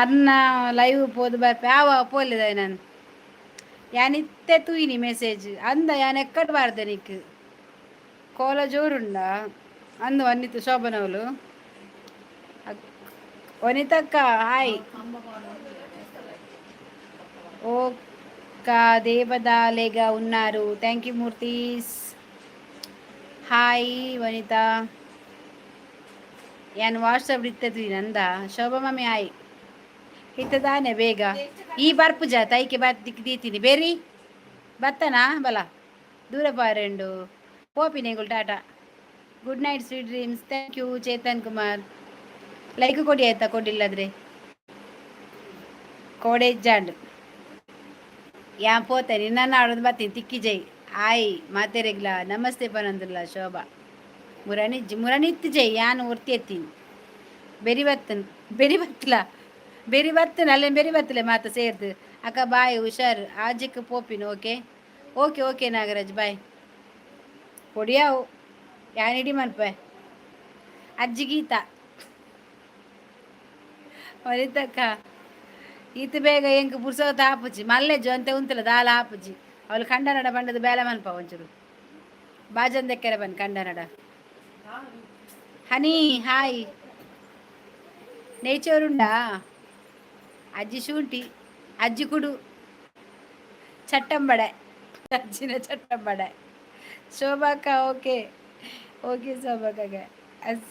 ಅನ್ನ ಲೈವ್ ಪೋದು ಬರ್ಪೆ. ಆವ ಪೋಲಿದ ನಾನು ಯಾನಿತ್ತೆ ತೂಯಿನಿ ಮೆಸೇಜ್ ಅಂದ. ಯಾನ್ ಎಕ್ಕಡ್ ಬಾರ್ದೆ ನಿಕ್ ಕೋಲ ಜೋರುಂಡ ಅಂದು ವನಿತ ಶೋಭನವಲು. ವನಿತಕ್ಕ ಹಾಯ್. ఓక్క దేవదాలేగా ఉన్నారు. Thank you మూర్తీస్. హాయ్ వనిత. ಯಾನ್ ವಾಟ್ಸಪ್ ಇತ್ತೆ ನಂದ. ಶೋಭಾ ಮಮ್ಮಿ ಹಾಯ್. ಇತ್ತದಾನೆ ಬೇಗ ಈ ಬರ್ಪು ಜಾತ ಐಕೆ ಬತ್ ದಿಕ್ ದೀತೀನಿ ಬೇರಿ ಬತ್ತನಾ ಬಲ ದೂರ ಪಾರೆಂಡು ಪೋಪಿನೆಗುಲ್. Tata, good night, sweet dreams. Thank you Chetan Kumar. Like ಕೊಡಿ ಆಯ್ತಾ? ಕೊಡಿಲ್ಲದ್ರೆ ಕೋಡೆ ಜಾಂಡ್ ಯಾ ಪೋತೆ ನಿನ್ನ ಆಡೋದು ಬರ್ತೀನಿ. ತಿಕ್ಕಿ ಜೈ. ಆಯ್ ಮಾತೆರೆಗ್ಲ ನಮಸ್ತೆ ಪನಂದುಲ್ಲ ಶೋಭಾ. ಮುರಣಿ ಮುರಣಿತ್ತು ಜೈ. ಯಾನು ಒರ್ತಿ ಎತ್ತೀನಿ ಬೆರಿ ಬತ್ತನ್ ಬೆರಿ ಬತ್ತಲ ಬೆರಿ ಬತ್ತನ ಅಲ್ಲೇ ಬೆರಿ ಬತ್ತಲೆ ಮಾತ ಸೇರ್ದು. ಅಕ್ಕ ಬಾಯ್, ಹುಷಾರ್. ಆಜಿಕ್ ಪೋಪಿನ. Okay okay okay Nagaraj, bye. ಪೊಡಿಯಾವು ಯಾನ್ ಇಡಿ ಮನ್ಪೆ. ಅಜ್ಜಿ ಗೀತಾ ವನಿತಕ್ಕ ಈತ ಬೇಗ ಎಂಕ್ ಪುರ್ಸೋತ ಆಪುಜಿ. ಮಲ್ಲೆಜ್ಜು ಅಂತೆ ಉಂತಲ ದಾಲ ಆಪುಜಿ. ಅವಳು ಕಂಡನಡ ಬಂಡದ ಬೇಲೆ ಮನ್ಪ. ಒಂಚೂರು ಬಾಜನ್ ದೆಕ್ಕೆರೆ ಬನ್ ಕಂಡನಡ. ಹನಿ ಹಾಯ್. ನೇಚೋರುಂಡಾ? ಅಜ್ಜಿ ಶುಂಠಿ ಅಜ್ಜಿ ಕುಡು ಚಟ್ಟಂಬಡೆ ಅಜ್ಜಿನ ಚಟ್ಟಂಬಡೆ. ಶೋಭಾಕ್ಕ ಓಕೆ ಓಕೆ. ಶೋಭಾಕ್ಕ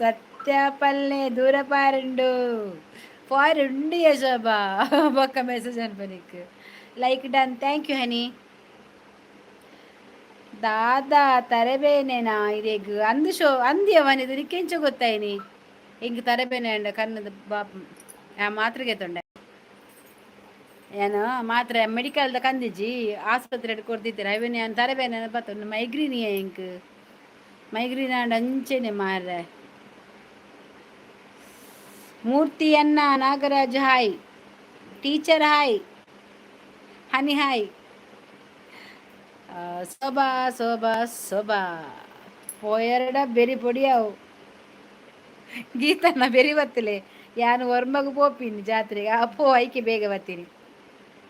ಸತ್ಯ ಪಲ್ಲೆ ದೂರ ಪಾರುಂಡು ಪಾರುಂಡು ಶೋಭಾ. ಬೊಕ್ಕ message ಅನ್ಪನಿಕ್. Like done, thank you honey. ದಾದಾ ತರಬೇನೇನಾ ಇರೆಗ್ ಅಂದು ಶೋ ಅಂದ್ಯವನಿದು ನಿಕ್ಕೆಂಚ ಗೊತ್ತಾಯ್ನಿ? ಇಂಕ್ ತರಬೇನೆ ಅಂಡ ಕಣ್ಣದ ಬಾಪ್ ಆ ಮಾತ್ರೆಗೆ ತೊಂಡೆ ಏನು ಮಾತ್ರೆ ಮೆಡಿಕಲ್ದ ಕಂದಿಜ್ಜಿ ಆಸ್ಪತ್ರೆ ಕೊಡ್ತಿದ್ದೀರ. ಅವೇನು ನಾನು ತರಬೇನೆ ಬತ್ತ ಮೈಗ್ರೀನ್ ಇಂಕ್ ಮೈಗ್ರೀನ್ ಆಂಡ ಅಂಚೆನೆ ಮಾರ್ರೆ. ಮೂರ್ತಿ ಅನ್ನ Nagaraj hi. Teacher hi. Honey hi. Shobha Shobha Shobha ಪೋಯರಡ ಬೆರಿ ಪೊಡಿಯಾವು. ಗೀತನ್ನ ಬೆರಿ ಬತ್ತಲೆ. ಯಾನು ಒರ್ಮಗು ಪೋಪಿನಿ ಜಾತ್ರೆಗೆ. ಅಪ್ಪೋ ಐಕೆ ಬೇಗ ಬರ್ತೀನಿ.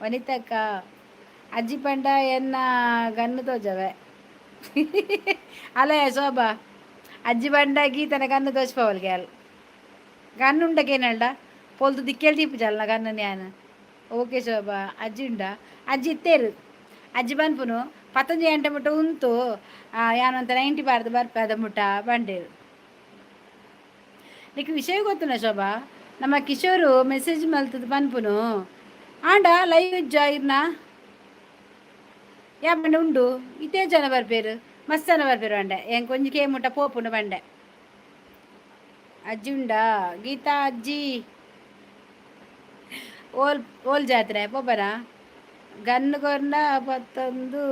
ವನಿತಕ್ಕ ಅಜ್ಜಿ ಪಂಡ ಎನ್ನ ಗನ್ನು ತೋಜವೆ ಅಲ್ಲ ಶೋಭಾ. ಅಜ್ಜಿ ಬಂಡ ಗೀತನ ಗನ್ನು ತೋಚ್ಪವಲ್ಗೆ ಅಲ್ ಗನ್ನುಂಡಕೇನಲ್ಡ ಪೊಲ್ತು ದಿಕ್ಕೇಳಿ ದೀಪು ಜಲ್ನ ಗನ್ನು ನ್ಯಾನ್. ಓಕೆ ಶೋಭಾ. ಅಜ್ಜಿ ಉಂಡ? ಅಜ್ಜಿ ಇತ್ತೇರು. ಅಜ್ಜಿ ಬನ್ಪುನು ಪತ್ತೊಂಜಿ ಗಂಟೆ ಮುಟ್ಟ ಉಂತು ಯಾನಂತ 90 ಬಾರ್ದು ಬರ್ಪೆ ಅದ ಮುಟ್ಟ ಬಂಡೇರು. ನೀಕು ವಿಷಯ ಗೊತ್ತುನ ಶೋಭಾ? ನಮ್ಮ ಕಿಶೋರು ಮೆಸೇಜ್ ಮಲ್ತದ ಪನ್ಪುನು ಆಂಡ ಲೈವ್ ಇಜ್ಜ ಇರ್ನ ಯಾ ಬಂಡೆ ಉಂಡು. ಇತೇ ಜನ ಬರ್ಪೇರು, ಮಸ್ತ್ ಜನ ಬರ್ಪೇರು ಬಂಡೆ. ಎಂಕ್ ಒಂಜಿ ಕೆ ಮುಟ್ಟ ಪೋಪುಂಡು ಬಂಡೆ. ಅಜ್ಜಿ ಉಂಡಾ? ಗೀತಾ ಅಜ್ಜಿ ಓಲ್ ಓಲ್ ಜಾತ್ರೆ ಪೋಪರ? ಗನ್ನು ಕೊರ್ನ ಪತ್ತೊಂದು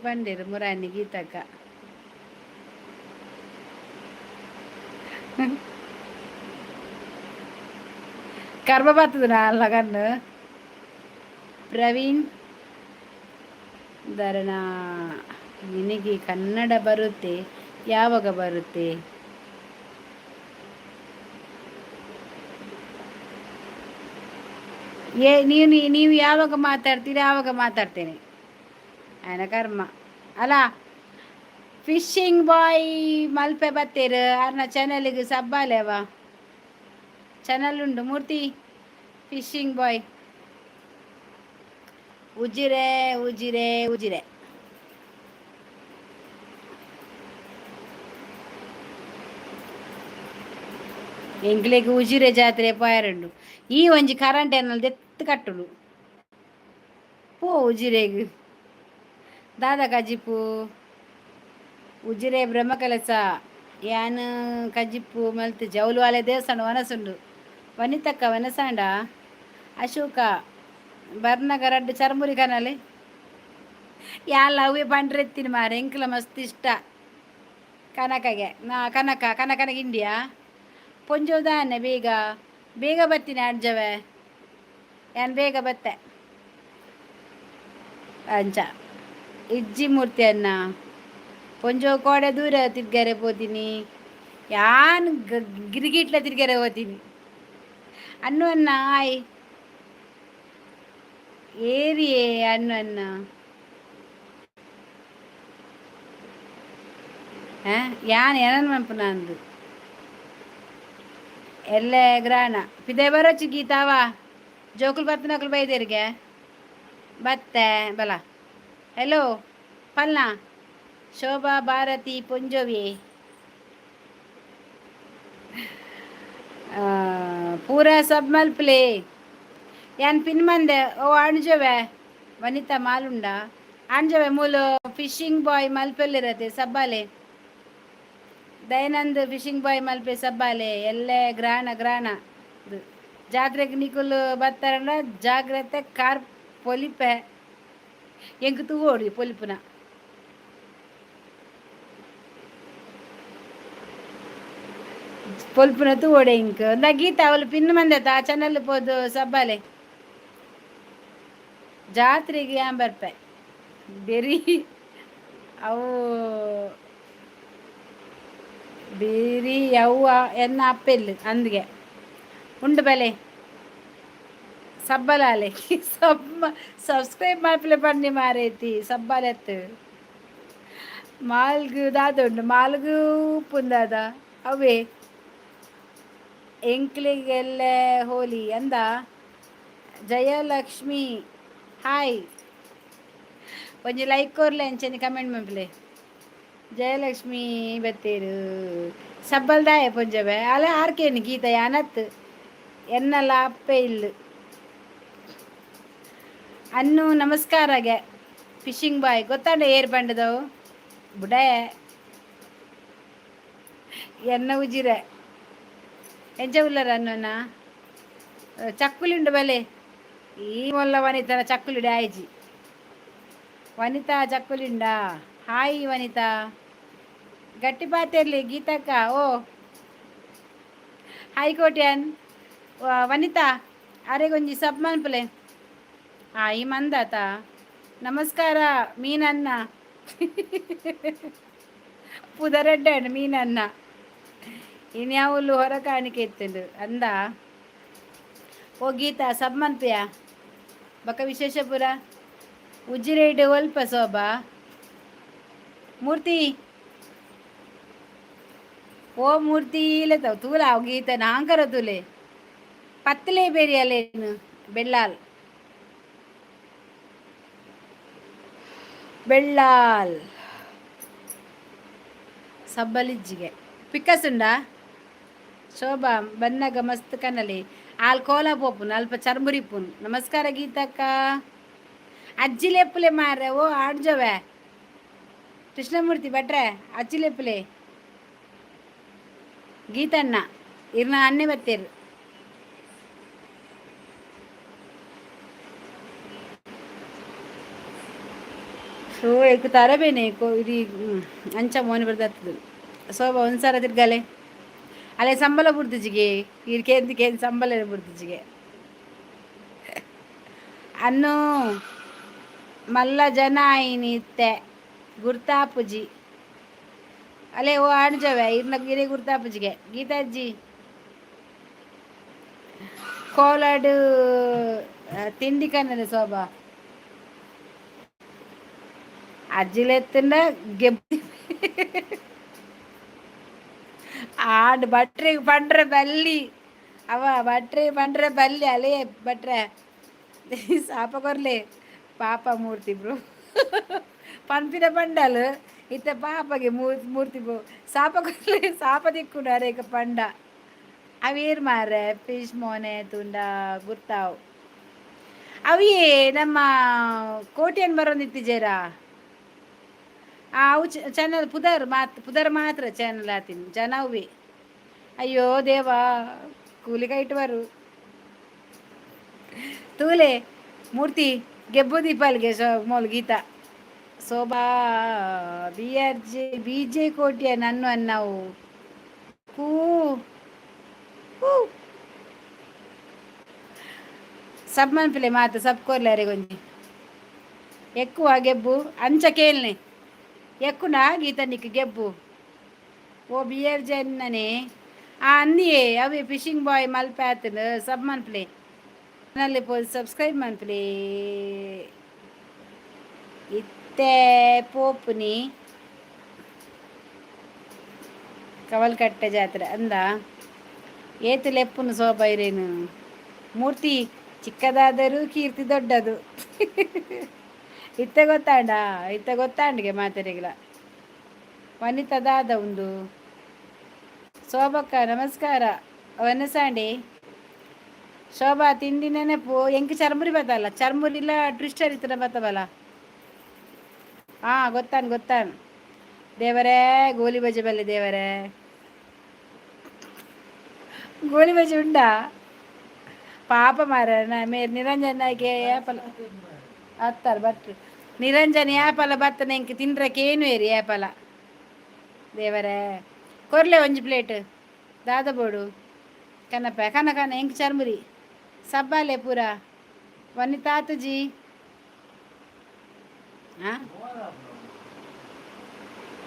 ಬಂಡೇರು ಮುರಾನಿ ಗೀತಕ್ಕ. ಕರ್ಮ ಬರ್ತದ ಅಲ್ಲ ಗನ್ನು. ಪ್ರವೀಣ್ ಧರಣ ನಿನಗೆ ಕನ್ನಡ ಬರುತ್ತೆ? ಯಾವಾಗ ಬರುತ್ತೆ? ಏ ನೀನು ನೀವು ಯಾವಾಗ ಮಾತಾಡ್ತೀರಿ ಆವಾಗ ಮಾತಾಡ್ತೇನೆ. ಆಯ್ನ ಕರ್ಮ ಅಲ್ಲ. ಫಿಶಿಂಗ್ ಬಾಯ್ ಮಲ್ಪೆ ಬತ್ತೇರು ಅರ್ನ ಚಾನಲ್ಗೆ ಸಬ್ಬಾಲೇವ ಚಾನಲ್ ಉಂಡು ಮೂರ್ತಿ ಫಿಶಿಂಗ್ ಬಾಯ್. ಉಜಿರೆ ಉಜಿರೆ ಉಜಿರೆ. ಎಂಕ್ಲೆಗ್ ಉಜಿರೆ ಜಾತ್ರೆ ಪೋಯರುಂಡು. ಈ ಒಂಜಿ ಕರೆಂಟ್ ಎನ್ನಲ್ ದೆತ್ತ್ ಕಟ್ಟುಡು ಪೋ ಉಜಿರೆಗ್. ದಾದ ಕಜಿಪು? ಉಜಿರೆ ಬ್ರಹ್ಮಕಲಸ ಯಾನ್ ಕಜಿಪು ಮಲ್ತ್ ಜೌಲುವಾಲೆ ದೇವಸ್ಥಾನ ವನಸುಂಡು. ವನಿತಕ್ಕ ವನಸಾಂಡ. ಅಶೋಕ ಬರ್ನಗ ರಡ್ಡ್ ಚರ್ಮುರಿ ಕನಲೆ. ಯಾನ್ಲ ಅವೇ ಪಂಡ್ರೆತ್ತಿನ ಮಾರೆ, ಎಂಕ್ಲ ಮಸ್ತ್ ಇಷ್ಟ ಕನಕಗೆ. ನಾ ಕನಕ ಕನಕನಗೆ ಇಂಡಿಯಾ ಪೊಂಜೋದಾನೆ. ಬೇಗ ಬೇಗ ಬರ್ತೀನಿ ಅಡ್ಜವೆ, ಯಾನ್ ಬೇಗ ಬತ್ತೆ ಅಂಚ. ಇಜ್ಜಿ ಮೂರ್ತಿ ಅನ್ನ, ಪೊಂಜೋ ಕೋಡೆ ದೂರ ತಿರ್ಗರೆ ಪೋತೀನಿ. ಯಾನ್ ಗಿರಿಗಿಟ್ಲ ತಿರ್ಗರೆ ಹೋತೀನಿ. ಅನ್ನು ಅನ್ನ ಆಯ್ ಏರಿಯೇ ಅನ್ನು ಅನ್ನ. ಯಾನ್ ಏನನ್ ಮನ್ಪುನ ಅಂದು ಎಲ್ಲೆ ಗ್ರಾಣ ಪಿದೆ ಬರೋಚಿ ಗೀತಾವ. ಜೋಕುಲು ಬತ್ತಿನಕುಲು ಬೈದೇರಿಗೆ ಬತ್ತೆ ಬಲ. ಹಲೋ ಪಲ್ನ ಶೋಭಾ ಭಾರತಿ ಪೊಂಜೋವಿ ಪೂರ ಸಬ್ ಮಲ್ಪಲೆ. ಯಾನ್ ಪಿನ್ ಮಂದೆ. ಓ ಅಣ್ಜವೆ ವನಿತಾ ಮಾಲುಂಡ ಅಣ್ಜವೆ ಮೂಲು ಫಿಶಿಂಗ್ ಬಾಯ್ ಮಲ್ಪೆಲ್ಲಿರತ್ತೆ ಸಬ್ಬಾಲೆ. ದಯಾನಂದ್ ಫಿಶಿಂಗ್ ಬಾಯ್ ಮಲ್ಪೆ ಸಬ್ಬಾಲೆ. ಎಲ್ಲೆ ಗ್ರಾಣ ಗ್ರಾಣ ಜಾತ್ರೆಗೆ ನಿಕುಲು ಬತ್ತಾರಂಡ ಜಾಗ್ರತೆ, ಕಾರ್ ಪೊಲಿಪೆ. ಎಂಕ್ ತೂವೋಡು ಪೊಲಿಪುನ. ಪೊಲ್ಪುನ ತೂವೋಡೆ ಇಂಕ್. ಒಂದ ಗೀತಾ ಅವಳು ಪಿನ್ ಮಂದೆತ ಆ ಚಾನಲ್ ಪೋದು ಸಬ್ಬಾಲೆ. ಜಾತ್ರೆಗೆ ಯಾನ್ ಬರ್ಪೆ ಬೆರಿ ಅವು ಬೇರಿ ಅವ್ವ ಎನ್ನ ಅಪ್ಪೆಲ್ಲು ಅಂದ್ಗೆ ಉಂಡು ಬಲೆ ಸಬ್ಬಲಾಲೆ. ಸಬ್ಬ ಸಬ್ಸ್ಕ್ರೈಬ್ ಮಲ್ಪಲೆ ಪನ್ನಿ ಮಾರೈತಿ. ಸಬ್ಬಲೆತ್ತು ಮಾಲ್ಗು ದಾದ ಉಂಡು ಮಾಲ್ಗು ಉಪ್ಪುಂದಾದ ಅವೇ ಎಂಕ್ಲಿಗೆಲ್ಲೆ ಹೋಲಿ ಅಂದ. ಜಯಲಕ್ಷ್ಮಿ ಹಾಯ್, ಒಂಜಿ ಲೈಕ್ ಕೊರ್ಲೆ, ಅಂಚನೆ ಕಮೆಂಟ್ ಮಲ್ಪಲೆ. ಜಯಲಕ್ಷ್ಮಿ ಬತ್ತೇರು. ಸಬ್ಬಲ್ದಾಯ ಪೊಂಜವೆ ಅಲ್ಲ ಆರ್ಕೇನು ಗೀತ ಯಾನತ್ ಎನ್ನಲ ಅಪ್ಪೆ ಇಲ್ಲು. ಅನ್ನು ನಮಸ್ಕಾರಗೆ. ಫಿಶಿಂಗ್ ಬಾಯ್ ಗೊತ್ತಾಂಡ ಏರ್ ಬಂಡದವು ಬುಡೇ ಎನ್ನ ಉಜಿರೆ ಎಂಚ ಉಲ್ಲರ ಅನ್ನೋನ ಚಕ್ಕುಲಿಂಡು ಬಲೆ. ಈ ಮೊಲ್ಲ ವನಿತನ ಚಕ್ಕುಲಿಡ ಆಯ್ಜಿ. ವನಿತಾ ಚಕ್ಕುಲಿಂಡ. ಹಾಯ್ ವನಿತಾ, ಗಟ್ಟಿ ಪಾತೆರ್ಲಿ ಗೀತಕ್ಕ. ಓ ಹಾಯ್ ಕೋಟ್ಯಾನ್. ವನಿತಾ ಅರೆಗೊಂಜಿ ಸಬ್ ಮನ್ಪುಲೆ. ಈ ಮಂದಾತ. ನಮಸ್ಕಾರ ಮೀನನ್ನ ಪುದರೆಡ್ಡ ಮೀನನ್ನ ಇನ್ಯಾವುಲು ಹೊರ ಕಾಣಿಕೆ ಇತ್ತುಂಡು ಅಂದ. ಓ ಗೀತಾ ಸಬ್ ಮನ್ಪಿಯ ಬಕ ವಿಶೇಷಪುರ ಉಜ್ಜಿರೇಡ್ ಒಲ್ಪ ಶೋಭಾ ಮೂರ್ತಿ. ಓ ಮೂರ್ತಿ ಇಲ್ಲತಾವ್ ತೂಲ ಅವು ಗೀತ ನಾಂಕರ ತೂಲೆ ಪತ್ತಲೇ ಬೇರಿ ಅಲ್ಲೇನು ಬೆಳ್ಳಾಲ್ ಬೆಳ್ಳಾಲ್ ಸಬ್ಬಲಿಜ್ಜಿಗೆ ಪಿಕ್ಕಸುಂಡ. ಶೋಭಾ ಬನ್ನಗ ಮಸ್ತ್ ಕನಲಿ ಆಲ್ ಕೋಲ ಪೋಪುನು ಅಲ್ಪ ಚರ್ಮುರಿಪುನು. ನಮಸ್ಕಾರ ಗೀತಕ್ಕ. ಅಜ್ಜಿ ಲೆಪ್ಪುಲೆ ಮಾರ್ರೆ. ಓ ಆಡ್ಜವೆ ಕೃಷ್ಣಮೂರ್ತಿ ಭಟ್ರೆ ಅಜ್ಜಿ ಲೆಪ್ಪುಲೆ. ಗೀತಣ್ಣ ಇರ್ನ ಅನ್ನೆ ಬತ್ತೇರು. ಸೊ ಎಕ್ ತರಬೇನೆ ಇಡೀ ಅಂಚ ಮೋನೆ ಬರ್ದತ್ತದು. ಶೋಭಾ ಒಂದ್ಸಲ ತಿರ್ಗಲೆ ಅಲ್ಲೇ ಸಂಬಳ ಬುಡ್ದಿಜಿಗೆ ಇರ್ಕೇಂದು ಕೇಂದ್ ಸಂಬಳ ಬುಡ್ದಿಜಿಗೆ. ಅನ್ನು ಮಲ್ಲ ಜನ ಆಯಿನಿ ಇತ್ತೆ ಗುರ್ತಾಪುಜಿ ಅಲ್ಲೇ. ಓ ಅಣ್ಜವೆ ಇರ್ನ ಇರೇ ಗುರ್ತಾಪುಜಿಗೆ. ಗೀತಾಜ್ಜಿ ಕೋಲಾಡು ತಿಂಡಿ ಕನ್ನಡ ಶೋಭಾ ಅಜ್ಜಿಲೆತ್ತಂಡ ಗೆಬ್ಬಿ. ಆಂಡ್ ಭಟ್ರಿಗೆ ಪಂಡ್ರೆ ಬಲ್ಲಿ ಅವ ಭಟ್ರೆ ಪಂಡ್ರೆ ಬಲ್ಲಿ ಅಲೇ ಭಟ್ರೆ ಸಾಪ ಕೊರ್ಲೆ ಪಾಪ ಮೂರ್ತಿ ಬ್ರೋ ಪನ್ಪಿನ ಪಂಡಲ್ ಇತ್ತೆ ಪಾಪಗೆ ಮೂರ್ತಿ ಬ್ರೋ ಸಾಪ ಕೊರ್ಲೆ ಸಾಪ ದಿಕ್ಕುಂಡು ಅರೇಕ ಪಂಡ ಅವೇರ್ ಮಾರೆ ಫಿಶ್ ಮೋನೆ ತುಂಡ ಗುರ್ತಾವ್ ಅವಿಯೇ ನಮ್ಮ ಕೋಟಿಯನ್ ಬರೋಂದಿತ್ತಿಜೇರಾ. ಅವು ಚಾನಲ್ ಪುದರ್ ಮಾತ್ ಪುದರ್ ಮಾತ್ರ ಚಾನಲ್ ಆತೀನಿ ಜನ ಅವೆ. ಅಯ್ಯೋ ದೇವಾ, ಕೂಲಿ ಕೈಟ್ ಬರು ತೂಲೆ ಮೂರ್ತಿ ಗೆಬ್ಬು ದೀಪಾಲ್ಗೆ ಮೋಲ್ Geetha Shobha B R J B J ಕೋಟಿಯ ನನ್ನು ಅನ್ನಾವು ಕೂ ಕೂ ಸಬ್ ಮನ್ಪಿಲೆ ಮಾತ ಸಬ್ ಕೋರ್ಲಾರೆ ಗೊಂಜಿ ఎక్కువ ಗೆಬ್ಬು ಅಂಚ ಕೇಳ್ನೆ ఎక్కునా గీత నీకు ಗೆಬ್ಬು. ಓ ಬಿ ಆರ್ ಜೆ ಅನ್ನನೇ ಆ ಅಂದಿಯೇ ಅವೆ ಫಿಶಿಂಗ್ ಬಾಯ್ ಮಲ್ಪ್ಯಾತನ ಸಬ್ ಮನ್ಪ್ಲೆ ನಲ್ಲಿ ಪೋದು ಸಬ್ಸ್ಕ್ರೈಬ್ ಮನ್ಪ್ಲೆ. ಇತ್ತೆ ಪೋಪುನಿ ಕವಲ್ಕಟ್ಟೆ ಜಾತ್ರೆ ಅಂದ ಏತು ಲೆಪ್ಪುನು ಶೋಭಾ ಇರೇನು ಮೂರ್ತಿ ಚಿಕ್ಕದಾದರೂ ಕೀರ್ತಿ ದೊಡ್ಡದು. ಇತ್ತೆ ಗೊತ್ತಾಂಡ ಇತ್ತೆ ಗೊತ್ತಾಂಡಿಗೆ ಮಾತೆರೆಗ್ಲ. ವನಿತಾ ದಾದ ಉಂದು ಶೋಭಕ್ಕ ನಮಸ್ಕಾರ ವನಸಾಂಡಿ ಶೋಭಾ ತಿಂಡಿ ನೆನಪು ಎಂಕ್ ಚರ್ಮುರಿ ಬತ್ತಲ್ಲ ಚರ್ಮುರಿಲ ಟ್ವಿಸ್ಟರ್ ಇತ್ತಿನ ಬತ್ತಬಲ್ಲ. ಹಾಂ ಗೊತ್ತಾನ್ ಗೊತ್ತಾನ್ ದೇವರೇ ಗೋಲಿ ಬಜೆ ಬಲ್ಲೆ ದೇವರೇ ಗೋಲಿ ಬಜೆ ಉಂಡಾ ಪಾಪ ಮಾರ ಮೇರ್ ನಿರಂಜನ್ ನಾಯ್ಕೆ ಏಪಲ ಅತ್ತಾರ ಬಟ್ರು ನಿರಂಜನ್ ಏಪಲ ಬತ್ತನ ಎಂಕ್ ತಿನ್ರಕ್ಕೆ ಏನು ಏರಿ ಏಪಲ ದೇವರೇ ಕೊರ್ಲೆ ಒಂಜಿ ಪ್ಲೇಟ್ ದಾದ ಬೋಡು ಕನಪ ಕನ ಕನ ಎಂಕ್ ಚರ್ಮುರಿ ಸಬ್ಬಾಲೆ ಪೂರ ವನಿತಾತುಜಿ ಹಾಂ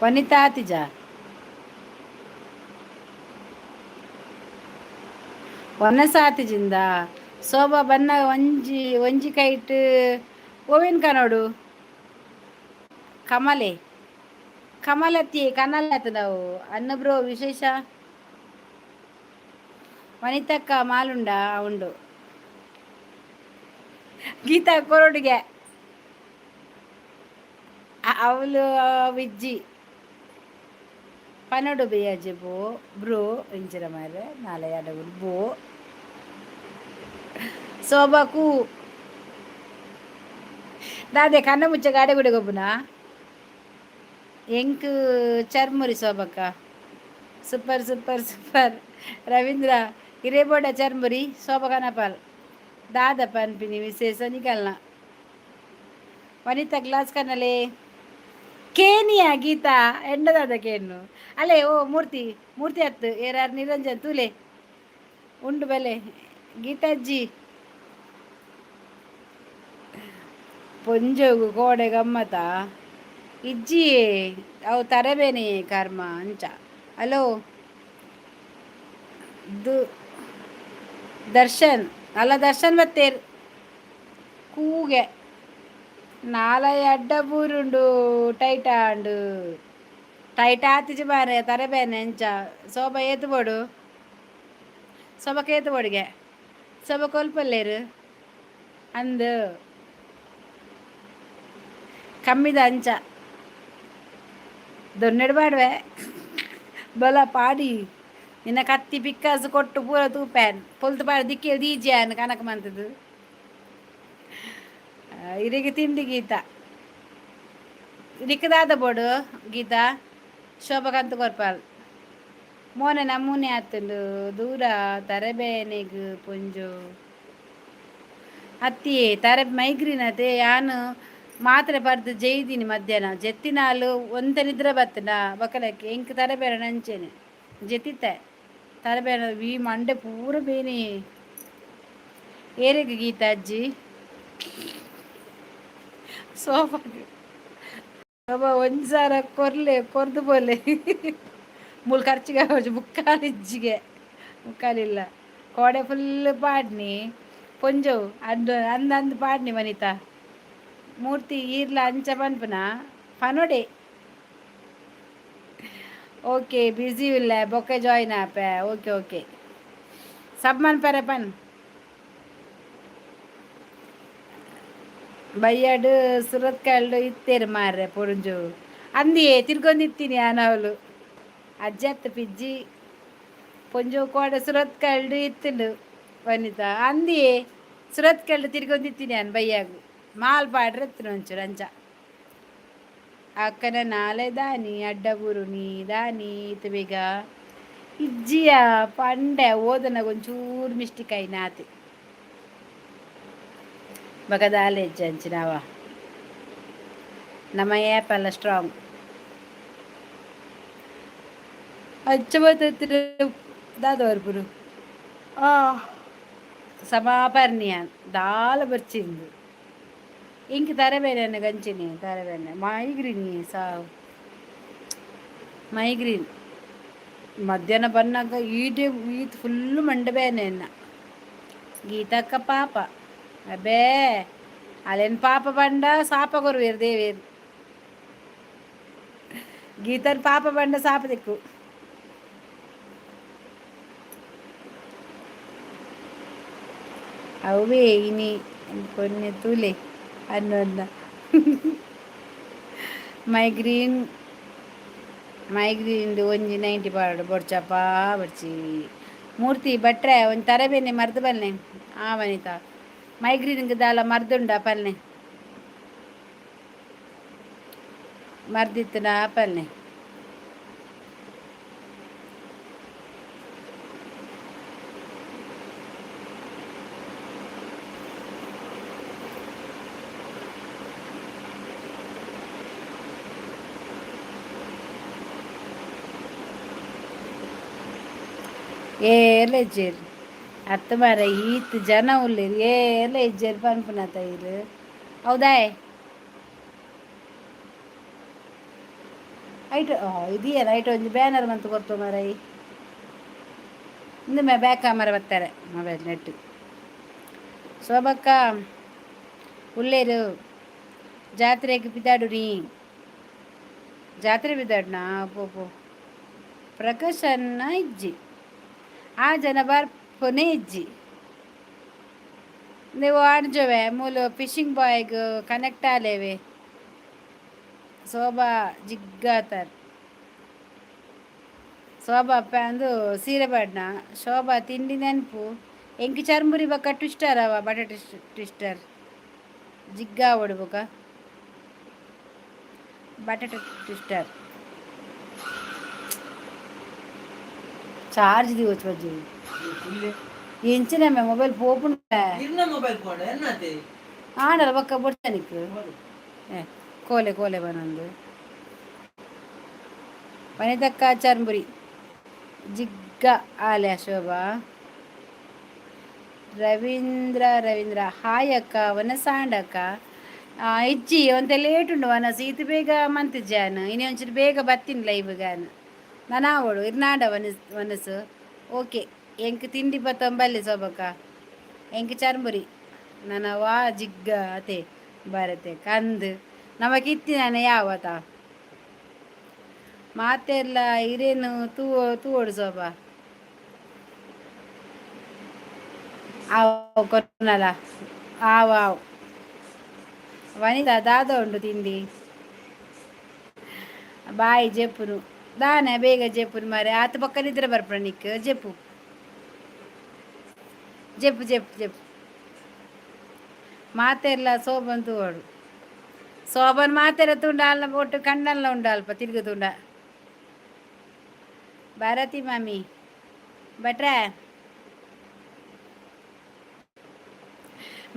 ವನಿತಾತಿಜ ವನಸಾತಿಜಿಂದ ಶೋಭಾ ಬನ್ನ ಒಂಜಿ ಒಂಜಿ ಕೈಟ್ ಓವೆನ್ ಕನೋಡು ಕಮಲೆ ಕಮಲತ್ತಿ ಕನಲತ್ ನಾವು ಅನ್ನ ಬ್ರೋ ವಿಶೇಷ ವನಿತಕ್ಕ ಮಾಲುಂಡ ಉಂಡು ಗೀತಾ ಕೊರೊಡುಗೆ ಅವಳು ವಿಜ್ಜಿ ಪನೊಡು ಬೇಯಾಜೆ ಬೋ ಬ್ರೋ ಇಂಚಿನ ಮಾರೆ ನಾಳೆ ಅಡಗುಲು ಬೋ ಶೋಭಾಕು ದಾದೆ ಕಣ್ಣ ಮುಚ್ಚ ಗಾಡೆ ಗುಡೆ ಗೊಬ್ಬುನಾ ಎಂಕ್ churmuri ಶೋಭಕ್ಕ super super super Ravindra ಇರೇಬೋಡ churmuri ಶೋಭಾ ಕನಪಾಲ್ ದಾದ ಪನ್ಪಿನಿ ವಿಶೇಷ ನಿಕಲ್ನ ವನಿತಾ ಗ್ಲಾಸ್ ಕನ್ನಲೆ ಕೇನಿಯ ಗೀತಾ ಎಂಡದಾದ ಕೇನು ಅಲ್ಲೇ ಓ ಮೂರ್ತಿ ಮೂರ್ತಿ ಹತ್ತು ಏರಾರು ನಿರಂಜನ್ ತೂಲೆ ಉಂಡು ಬಲೆ ಗೀತಾಜ್ಜಿ ಪೊಂಜೋಗು ಕೋಡೆ ಗಮ್ಮತ ಇಜ್ಜಿ ಅವು ತರಬೇನೆ ಕರ್ಮ ಅಂಚ. ಹಲೋ ದು ದರ್ಶನ್ ಅಲ್ಲ ದರ್ಶನ್ ಬತ್ತೇರ್ ಕೂಗೆ ನಾಲೈ ಅಡ್ಡ ಬೂರುಂಡು ಟೈಟ್ ಆಂಡು ಟೈಟ್ ಆತಿಜಿ ಬಾರೆ ತರಬೇನೆ ಅಂಚ ಶೋಭಾ ಏತು ಬೋಡು ಶೋಭಕ್ಕೆ ಏತು ಬೋಡಿಗೆ ಶೋಭಾ ಕೊಲ್ಪಲ್ಲೇರು ಅಂದು ಕಮ್ಮಿದ ಅಂಚ ದೊನ್ನೆಡು ಬಾಡ್ವೆ ಬಲ ಪಾಡಿ ನಿನ್ನ ಕತ್ತಿ ಪಿಕ್ಕಾಸು ಕೊಟ್ಟು ಪೂರ ತೂಪ್ಯಾನ್ ಪೊಲ್ತು ಪಾಡಿ ದಿಕ್ಕೇಳಿ ದೀಜ್ಯಾನ್ ಕನಕ ಮಂತದ್ದು ಇರಿಗೆ ತಿಂಡಿ ಗೀತಾ ನಿಕ್ಕದಾದ ಬೋಡು ಗೀತಾ ಶೋಭಕಂತ ಕೊರ್ಪಾಲ್ ಮೋನೆ ನಮೂನೆ ಆತುಂಡು ದೂರ ತರಬೇನೆಗ್ ಪೊಂಜು ಅತ್ತಿ ತರೆ ಮೈಗ್ರೀನ್ ಅತೆ ಯಾನು ಮಾತ್ರೆ ಪರ್ದು ಜೈದೀನಿ ಮಧ್ಯಾಹ್ನ ಜೆತ್ತಿನಾಲು ಒಂತೆ ನಿದ್ರೆ ಬತ್ತಂಡ ಬಕಲಕ್ಕೆ ಎಂಕ್ ತರಬೇಡ ನಂಚೇನೆ ಜೆತ್ತಿತ್ತೆ ತರಬೇಡ ಈ ಮಂಡೆ ಪೂರ ಬೇನೆ ಏರೆಗ್ ಗೀತಾ ಅಜ್ಜಿ ಸೋಫಾಗ್ ಅಬ್ಬ ಒಂಜಿ ಸಾರ ಕೊರ್ಲೆ ಕೊರ್ದು ಪೋಲೆ ಮೂಲು ಖರ್ಚಿಗೆ ಆವೊಂಜಿ ಮುಕ್ಕಾಲಿಜ್ಜಿಗೆ ಮುಕ್ಕಾಲಿಲ್ಲ ಕೋಡೆ ಫುಲ್ ಪಾಡ್ನಿ ಪೊಂಜೋವು ಅಂದು ಅಂದ್ ಅಂದ್ ಪಾಡ್ನಿ ವನಿತಾ ಮೂರ್ತಿ ಈರ್ಲ ಅಂಚ ಪನ್ಪುನ ಪನೊಡೆ. ಓಕೆ, ಬ್ಯುಸಿ ಇಲ್ಲ, ಬೊಕ್ಕೆ ಜಾಯಿನ್ ಆಪೆ. ಓಕೆ ಓಕೆ, ಸಬ್ ಮನ್ಪರೆ ಪನ್. ಬಯ್ಯಾಡು ಸುರತ್ಕಲ್ಡು ಇತ್ತೇರು ಮಾರ್ರೆ ಪೊರುಂಜು ಅಂದಿಯೇ ತಿರ್ಗೊಂದಿತ್ತೀನಿ ಆನವಲು ಅಜ್ಜತ್ತ ಪಿಜ್ಜಿ ಪೊಂಜು ಕೋಡೆ ಸುರತ್ಕಲ್ಡು ಇತ್ತುಂಡು ವನಿತಾ ಅಂದಿಯೇ ಸುರತ್ಕಲ್ಡು ತಿರ್ಗೊಂದಿತ್ತೀನಿ ಅನ್ ಬಯ್ಯಾಗು ಮಾಲ್ ಪಾಡ್ರೆ ಎತ್ತುನು ಒಂಚೂರು ಅಂಚ. ಅಕ್ಕನ ನಾಲೆ ದಾನಿ ಅಡ್ಡಗುರು ನೀ ದಾನಿ ಇತ್ತು ಬೇಗ ಇಜ್ಜಿಯ ಪಂಡೆ ಓದನಾಗ ಒಂಚೂರು ಮಿಸ್ಟೇಕ್ ಆಯ್ನಾತಿ ಬಗದಾಲೆ ಅಂಚಿನವ ನಮ್ಮ ಆ್ಯಪ್ ಸ್ಟ್ರಾಂಗ್ ಅಚ್ಚ ದಾದವರ್ಪುರು ಸಮಾಪರ್ಣಿಯ ದಾಲ ಬರ್ಚಿಂದು ಇಂಕ್ ತರಬೇನೆ ಗಂಚಿನಿ ತರಬೇನೆ ಮೈಗ್ರೀನ್ ಸಾವು ಮೈಗ್ರೀನ್ ಮಧ್ಯಾಹ್ನ ಬನ್ನಾಗ ಈಟೆ ಈತ್ ಫುಲ್ಲು ಮಂಡಬೇನೆ ಗೀತಕ್ಕ ಪಾಪ ಅಬ್ಬೇ ಅಲ್ಲೇನು ಪಾಪ ಬಂಡ ಸಾಪ ಕೊರುವೇರು ದೇವೇರು ಗೀತನ್ ಪಾಪ ಬಂಡ ಸಾಪ ದಿಕ್ಕು. ಅವೇ ಇನಿ ಪೊನ್ನೆ ತೂಲೆ ಅನ್ನೊಂದ ಮೈಗ್ರೀನ್ ಮೈಗ್ರೀನ್ ಒಂಜಿ 90 ಪಾಡು ಬೊಡ್ಚಪ್ಪ ಬೊಡ್ಚಿ ಮೂರ್ತಿ ಭಟ್ರೆ ಒಂಜಿ ತರಬೇನೆ ಮರ್ದು ಬಲ್ನೆ ಆ ವನಿತಾ ಮೈಗ್ರೀನ್ಗೆ ದಾಲ ಮರ್ದುಂಡ ಪಲ್ನೆ ಮರ್ದಿತ್ತನ ಪಲ್ನೆ. ಏರ್ಲ ಇಜ್ಜೆರ್ ಅತ್ತ ಮಾರ ಈತ್ ಜನ ಉಲ್ಲೆರ್ ಏರ್ಲ ಇಜ್ಜೆರ್ ಪನ್ಪುನತ ಇರ್ ಹೌದಾಯ್ ಐಟ್ ಇದೆಯಲ್ಲ ಐಟ್ ಒಂಜಿ ಬ್ಯಾನರ್ ಮಂತ್ ಕೊರ್ತು ಮಾರಾಯಿ ಇಂದು ಮೇ ಬ್ಯಾಕ್ ಕ್ಯಾಮರ ಬರ್ತಾರೆ ಮೊಬೈಲ್ ನೆಟ್. ಶೋಭಕ್ಕ ಉಲ್ಲೇರು ಜಾತ್ರೆಗೆ ಬಿದ್ದಾಡು ನೀ ಜಾತ್ರೆ ಬಿದ್ದಾಡ್ನಾ ಪೋ ಪೋ ಪ್ರಕಾಶನ್ನ ಇಜ್ಜಿ ಆ ಜನ ಬರ್ಪುನೆ ಇಜ್ಜಿ ನೀವು ಆಣ್ಜೊವೆ ಮೂಲು ಫಿಶಿಂಗ್ ಬಾಯ್ಗ್ ಕನೆಕ್ಟ್ ಆಲೇವೆ ಶೋಭಾ ಜಿಗ್ಗಾತರ್ ಶೋಭಾ ಅಂದು ಸೀರೆ ಪಾಡ್ನ ಶೋಭಾ ತಿಂಡಿ ನೆನಪು ಎಂಕ್ ಚರ್ಮುರಿ ಬೊಕ್ಕ ಟ್ವಿಸ್ಟರ್ ಅವ ಬಟರ್ ಟ್ವಿಸ್ಟರ್ ಜಿಗ್ಗಾವೊಡು ಬೊಕ ಬಟರ್ ಟ್ವಿಸ್ಟರ್ ಚಾರ್ಜ್ ದಿವಚ್ ಬಜ್ಜಿ ಎಂಚಿನ ಮೊಬೈಲ್ ಪೋಪುಂಡ ಇರ್ನ ಮೊಬೈಲ್ ಫೋನ್ ಎನ್ನಾತೆ ಆಂಡಲ ಬೊಕ್ಕ ಬೊಡ್ಚನಿಕ್ ಏ ಕೋಲೆ ಕೋಲೆ ಬನೊಂದು ವನಿತಕ್ಕ ಚರ್ಮುರಿ ಜಿಗ್ಗ ಆಲೆ ಶೋಭಾ. ರವೀಂದ್ರ ರವೀಂದ್ರ ಹಾಯ್ ಅಕ್ಕ ವನಸಾಂಡಕ್ಕ ಇಜ್ಜಿ ಒಂತೆ ಲೇಟ್ ಉಂಡು ವನಸ್ ಈತ್ ಬೇಗ ಮಂತಿಜ್ಜಾನ್ ಇನಿ ಒಂಚೂರು ಬೇಗ ಬತ್ತೀನಿ ಲೈವ್ಗಾನ್ ನನಾವೊಡು ಇರ್ನಾಂಡ ವನಸ್ ವನಸು ಓಕೆ ಎಂಕ್ ತಿಂಡಿ ಬತ್ತೊಂಬಲ್ಲಿ ಸೋಬಕ್ಕ ಎಂಕ್ ಚರ್ಮುರಿ ನನ ವಾ ಜಿಗ್ಗ ಅತೆ ಬರತೆ ಕಂದ್ ನಮಕ್ ಇತ್ತಿನ ಯಾವತ ಮಾತೆರ್ಲ ಇರೇನು ತೂ ತೂವೊಡು ಸೋಬಾ ಆವು ಕೊರ್ನಲ ಆವು ಆವು ವನಿತಾ ದಾದ ಉಂಡು ತಿಂಡಿ ಬಾಯಿ ಜೆಪ್ಪುನು ದಾನೆ ಬೇಗ ಜೆಪ್ಪುನು ಮಾರೆ ಆತ ಪಕ್ಕ ನಿದ್ರೆ ಬರ್ಪುಣ ನಿಕ್ ಜೆಪ್ಪು ಜೆಪ್ಪು ಜೆಪ್ಪು ಜೆಪ್ಪು ಮಾತೆರ್ಲ ಸೋಬನ್ ತೂವೊಡು ಸೋಬನ್ ಮಾತೆರ ತುಂಡ ಅಲ್ಲ ಒಟ್ಟು ಕಣ್ಣಲ್ಲ ಉಂಡು ಅಲ್ಪ ತಿರುಗುತುಂಡ. ಭಾರತಿ ಮಾಮಿ ಭಟ್ರೆ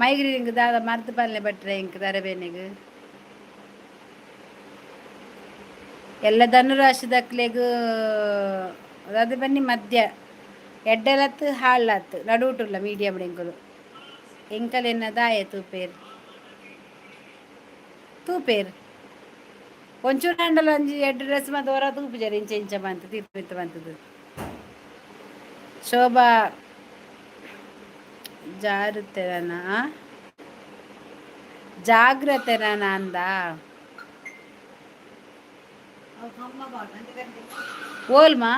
ಮೈಗ್ರೇನ್ ದಾದ ಮರ್ದ್ ಪಲ್ಲೆ ಭಟ್ರೆ ಇಂಕ್ ತರಬೇನೆಗ್ ಎಲ್ಲ ಧನುರಾಶಿದಕ್ಲೆಗ್ ಅದು ಬನ್ನಿ ಮಧ್ಯ ಎಡ್ಡೆಲತ್ತು ಹಾಳಾತ್ ನಡುಟುಲ್ಲ ಮೀಡಿಯಂ ಎಂಕುಲು ಎಂಕಲೆನ್ನ ದಾಯೆ ತೂಪೇರ್ ತೂಪೇರ್ ಒಂಚೂರು ಆಂಡಲ ಒಂಜಿ ಎಡ್ಡೆ ಡ್ರೆಸ್ ಮಂತ್ ಒರ ತೂಪುಜೆರ್ ಇಂಚ ಇಂಚ ಮಂತ್ ತಿರ್ತ್ ಮಿತ್ತ್ ಮಂತುದು. ಶೋಭಾ ಜಾರುತ್ತೆರನ ಜಾಗ್ರತೆರನ ಅಂದ. ಓಲ್ಮಾ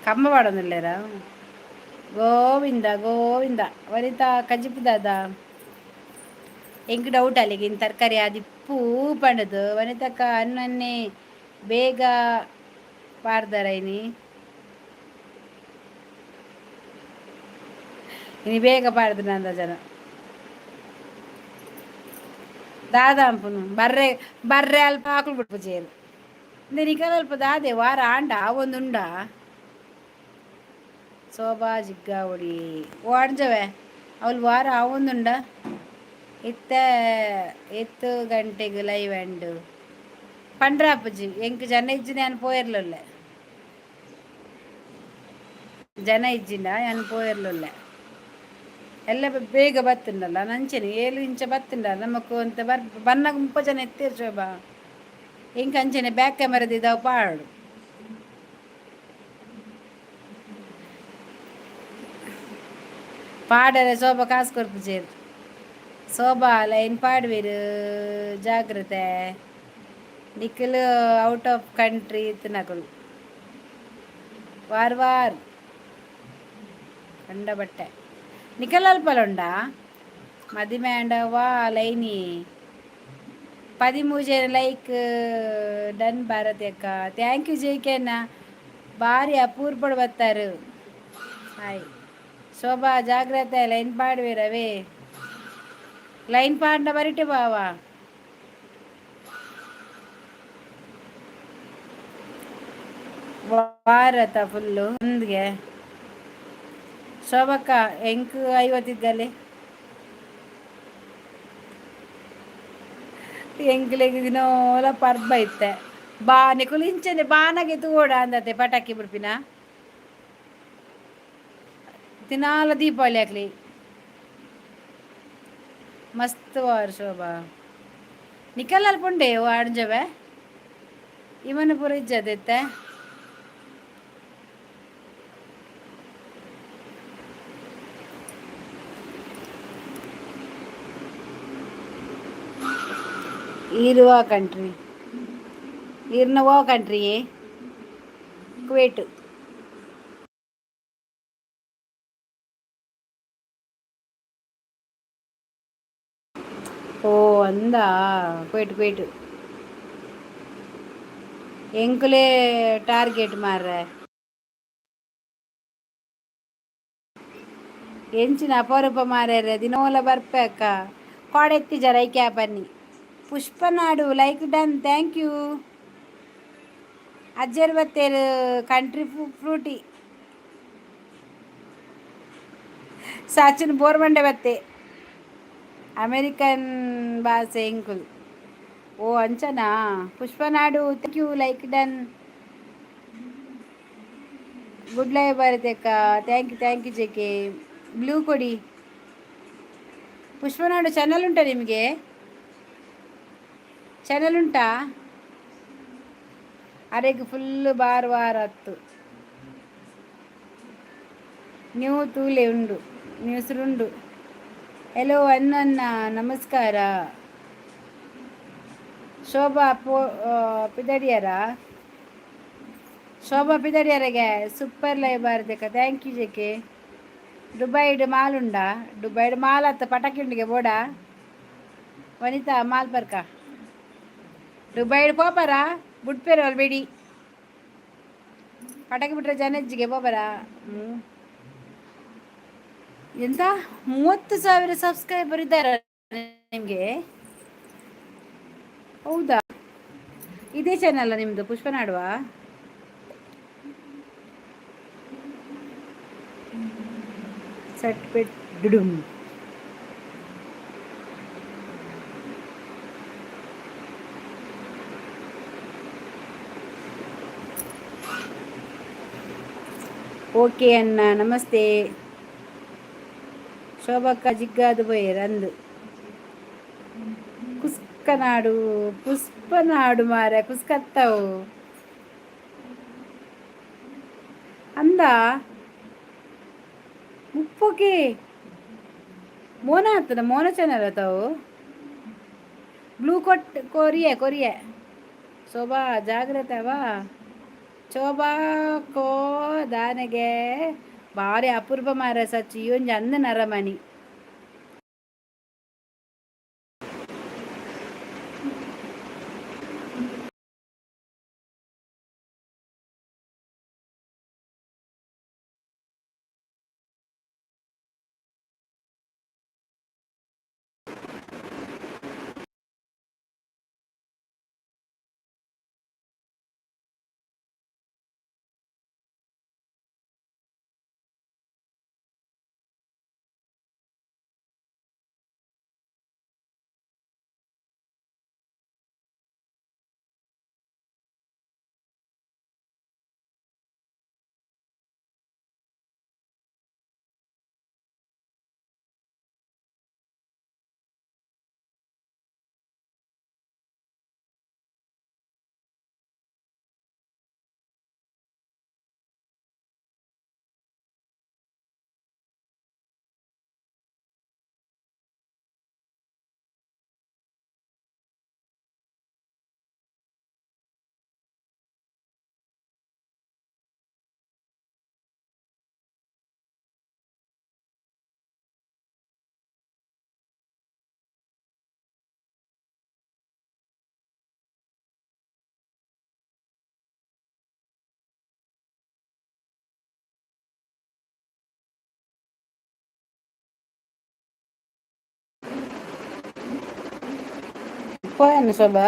ಕಮ್ಮ ಪಾಡೊಂದುಲ್ಲೆರಾ? ಗೋವಿಂದ ಗೋವಿಂದ. ವನಿತಾ ಕಜಿಪು ದಾದ? ಎಂಕ್ ಡೌಟ್ ಅಲ್ಲಿಗೆ ಇನ್ ತರಕಾರಿ ಆದಿಪ್ಪು ಪಂಡದು. ವನಿತಕ್ಕ ಅನ್ನನ್ನೇ ಬೇಗ ಪಾರ್ದರ ಇನಿ. ಇನಿ ಬೇಗ ಪಾಡ್ದು ಜನ ದಾದ ಅಂಪುನು ಬರ್ರೆ ಬರ್ರೆ ಅಲ್ಪ ಆಕುಲು ಬಿಡ್ಪುಜೆರ್. ನಿಕಲ್ ಅಲ್ಪ ದಾದೆ ವಾರ ಆಂಡ ಒಂದುಂಡ ಶೋಭಾ ಜಿಗ್ಗಾವಡಿ ಓ ಅಡ್ಜವೆ ಅವಳು ವಾರ ಆವೊಂದುಂಡ. ಇತ್ತೆ ಎತ್ತು ಗಂಟೆಗೆ ಲೈವ್ ಅಂಡ್ ಪಂಡ್ರಾಪುಜಿ. ಎಂಕ್ ಜನ ಇಜ್ಜಿ, ಯಾನ್ ಪೋಯಿರ್ಲುಲ್ಲೆ. ಜನ ಇಜ್ಜಿಂಡ ಯಾನ್ ಪೋಯಿರ್ಲುಲ್ಲೆ. ಎಲ್ಲ ಬೇಗ ಬತ್ತುಂಡಲ್ಲ ನಂಚೆನೆ 7 ಇಂಚ ಬತ್ತುಂಡ ನಮಕ್ ಒಂತೆ ಬರ್ ಬನ್ನಗ 30 ಜನ ಎತ್ತೇರು ಶೋಭಾ. ಎಂಕ್ ಅಂಚೆನೆ ಬ್ಯಾಕ್ ಕ್ಯಾಮರಾ ಇದಾವ ಪಾಡು. ಪಾಡರೆ ಶೋಭಾ ಕಾಸು ಕೊರ್ಪುಜೆರ್. ಶೋಭಾ ಲೈನ್ ಪಾಡುವೆರ್, ಜಾಗ್ರತೆ. ನಿಖಿಲ್ ಔಟ್ ಆಫ್ ಕಂಟ್ರಿ ಇತ್ತಿನಕುಲು ವಾರ್ ವಾರ್ ಕಂಡ ಬಟ್ಟೆ. ನಿಖಲ್ ಅಲ್ಪಲ ಉಂಡಾ? ಮದಿಮೆ ಆಂಡ ವಾ ಲೈನಿ. 13 ಲೈಕ್ ಡನ್. ಭಾರತಿ ಅಕ್ಕ thank you. ಜೈಕೆನ್ನ ಭಾರಿ ಅಪೂರ್ಪಡ್ ಬತ್ತಾರು. ಹಾಯ್ ಶೋಭಾ, ಜಾಗ್ರತೆ, ಲೈನ್ ಪಾಡುವಿರವೇ. ಲೈನ್ ಪಾಂಡ ಬರಿಟೆ ಬಾವ. ವಾರತ ಫುಲ್ಲು ಒಂದ್ಗೆ. ಶೋಭಕ್ಕ ಎಂಕ್ ಐವತ್ತಿದ್ದಲ್ಲಿ ಎಂಕ್ಲೆಗ್ ದಿನೋಲ ಪರ್ಬ ಇತ್ತೆ. ಬಾ ನಿಕುಲು ಇಂಚನೆ ಬಾನಗೆ ತೂವೊಡ ಅಂದತೆ ಪಟಾಕಿ ಬಿಡ್ಪಿನ. ದಿನಾಲ ದೀಪಾವಳಿ ಹಾಕ್ಲಿ ಮಸ್ತ್ ವಾರ್. ಶೋಭಾ ನಿಕಲ್ ಅಲ್ಪ ಉಂಡೆ ಅಡ್ಜವೆ ಇವನ ಪೂರ ಇಜ್ಜದಿತ್ತೆ. ಇರುವ ಕಂಟ್ರಿ ಇರ್ನವೋ ಕಂಟ್ರಿ ಕುವೇಟ್. ಓ ಅಂದ ಕುವೇಟ್ ಕುವೇಟ್ ಎಂಕುಲೇ ಟಾರ್ಗೆಟ್ ಮಾರ್ರೆ. ಎಂಚಿನ ಅಪರೂಪ ಮಾರ್ರೆ, ದಿನೋಲ ಬರ್ಪೆ ಅಕ್ಕ. ಕೋಡೆತ್ತಿ ಜರ ಐಕ್ಯಾ ಬನ್ನಿ. Pushpanadu like done, thank you. ಅಜ್ಜರ್ ಬತ್ತೇರು ಕಂಟ್ರಿ ಫ್ರೂಟಿ. ಸಚಿನ್ ಬೋರ್ಮಂಡೆ ಬತ್ತೆ. ಅಮೆರಿಕನ್ ಭಾಷೆ ಎಂಕುಲು. ಓ ಅಂಚನಾ? Pushpanadu thank you, like done. Good live Bharathi ಅಕ್ಕ, thank you, thank you. J K blue ಕೊಡಿ. ಪುಷ್ಪನಾಡು ಚಾನಲ್ ಉಂಟಾ ನಿಮಗೆ? ಚಾನಲ್ ಉಂಟಾ? ಅರೆಗ್ ಫುಲ್ ಬಾರ್ ವಾರ ಹತ್ತು ನೀವು ತೂಲೆ ಉಂಡು ನ್ಯೂಸ್ ಉಂಡು. ಹಲೋ ಅನ್ನ, ನಮಸ್ಕಾರ. ಶೋಭಾ ಪೋ ಪಿದಡಿಯರ? ಶೋಭಾ ಪಿದಡಿಯರಿಗೆ ಸೂಪರ್ ಲೈವ್ ಬಾರದಕ್ಕ, thank you. J K ದುಬೈಡ್ mall ಉಂಡಾ? ದುಬೈಡ್ ಮಾಲ್ ಅತ್ತ ಪಟಾಕಿ ಉಂಡಿಗೆ ಬೋಡಾ? ವನಿತಾ ಮಾಲ್ ಪರ್ಕ ದುಬೈಡ್ ಪೋಪರ ಬುಡ್ಪೇರು ಅಲ್ಲಿ ಬೇಡಿ. ಪಟಾಕಿ ಬಿಟ್ರೆ ಜನಜ್ಜಿಗೆ ಪೋಪರ. ಹ್ಞೂ ಎಂತ 30,000 ಸಬ್ಸ್ಕ್ರೈಬರ್ ಇದ್ದಾರ ನಿಮಗೆ? ಹೌದಾ? ಇದೇ ಚಾನಲ್ ನಿಮ್ಮದು ಪುಷ್ಪನಾಡುವ? ಸಟ್ ಡುಡುಮ್. ಓಕೆ ಅಣ್ಣ, ನಮಸ್ತೆ. ಶೋಭಕ್ಕ ಜಿಗ್ಗಾದು ಪೋಯೆರ್ ಅಂದು. ಕುಸ್ಕನಾಡು ಪುಷ್ಪನಾಡು ಮಾರ ಕುಸ್ಕತ್ತವು ಅಂದ ಮುಪ್ಪೊಕೆ ಮೋನ ಆಗ್ತದ. ಮೋನ ಚಾನಲ್ ತಾವು ಬ್ಲೂ ಕೊಟ್ ಕೊರಿಯೆ ಕೊರಿಯೆ. ಶೋಭಾ ಜಾಗ್ರತೆ ವಾ. ಶೋಭಾ ಕೋ ದಾನೆಗೆ ಬಾರಿ ಅಪೂರ್ವ ಮಾರ ಸಚ್ಚಿ ಒಂಜಿ ಅಂದ ನರಮನಿ. ಪೋಯನ ಶೋಭಾ.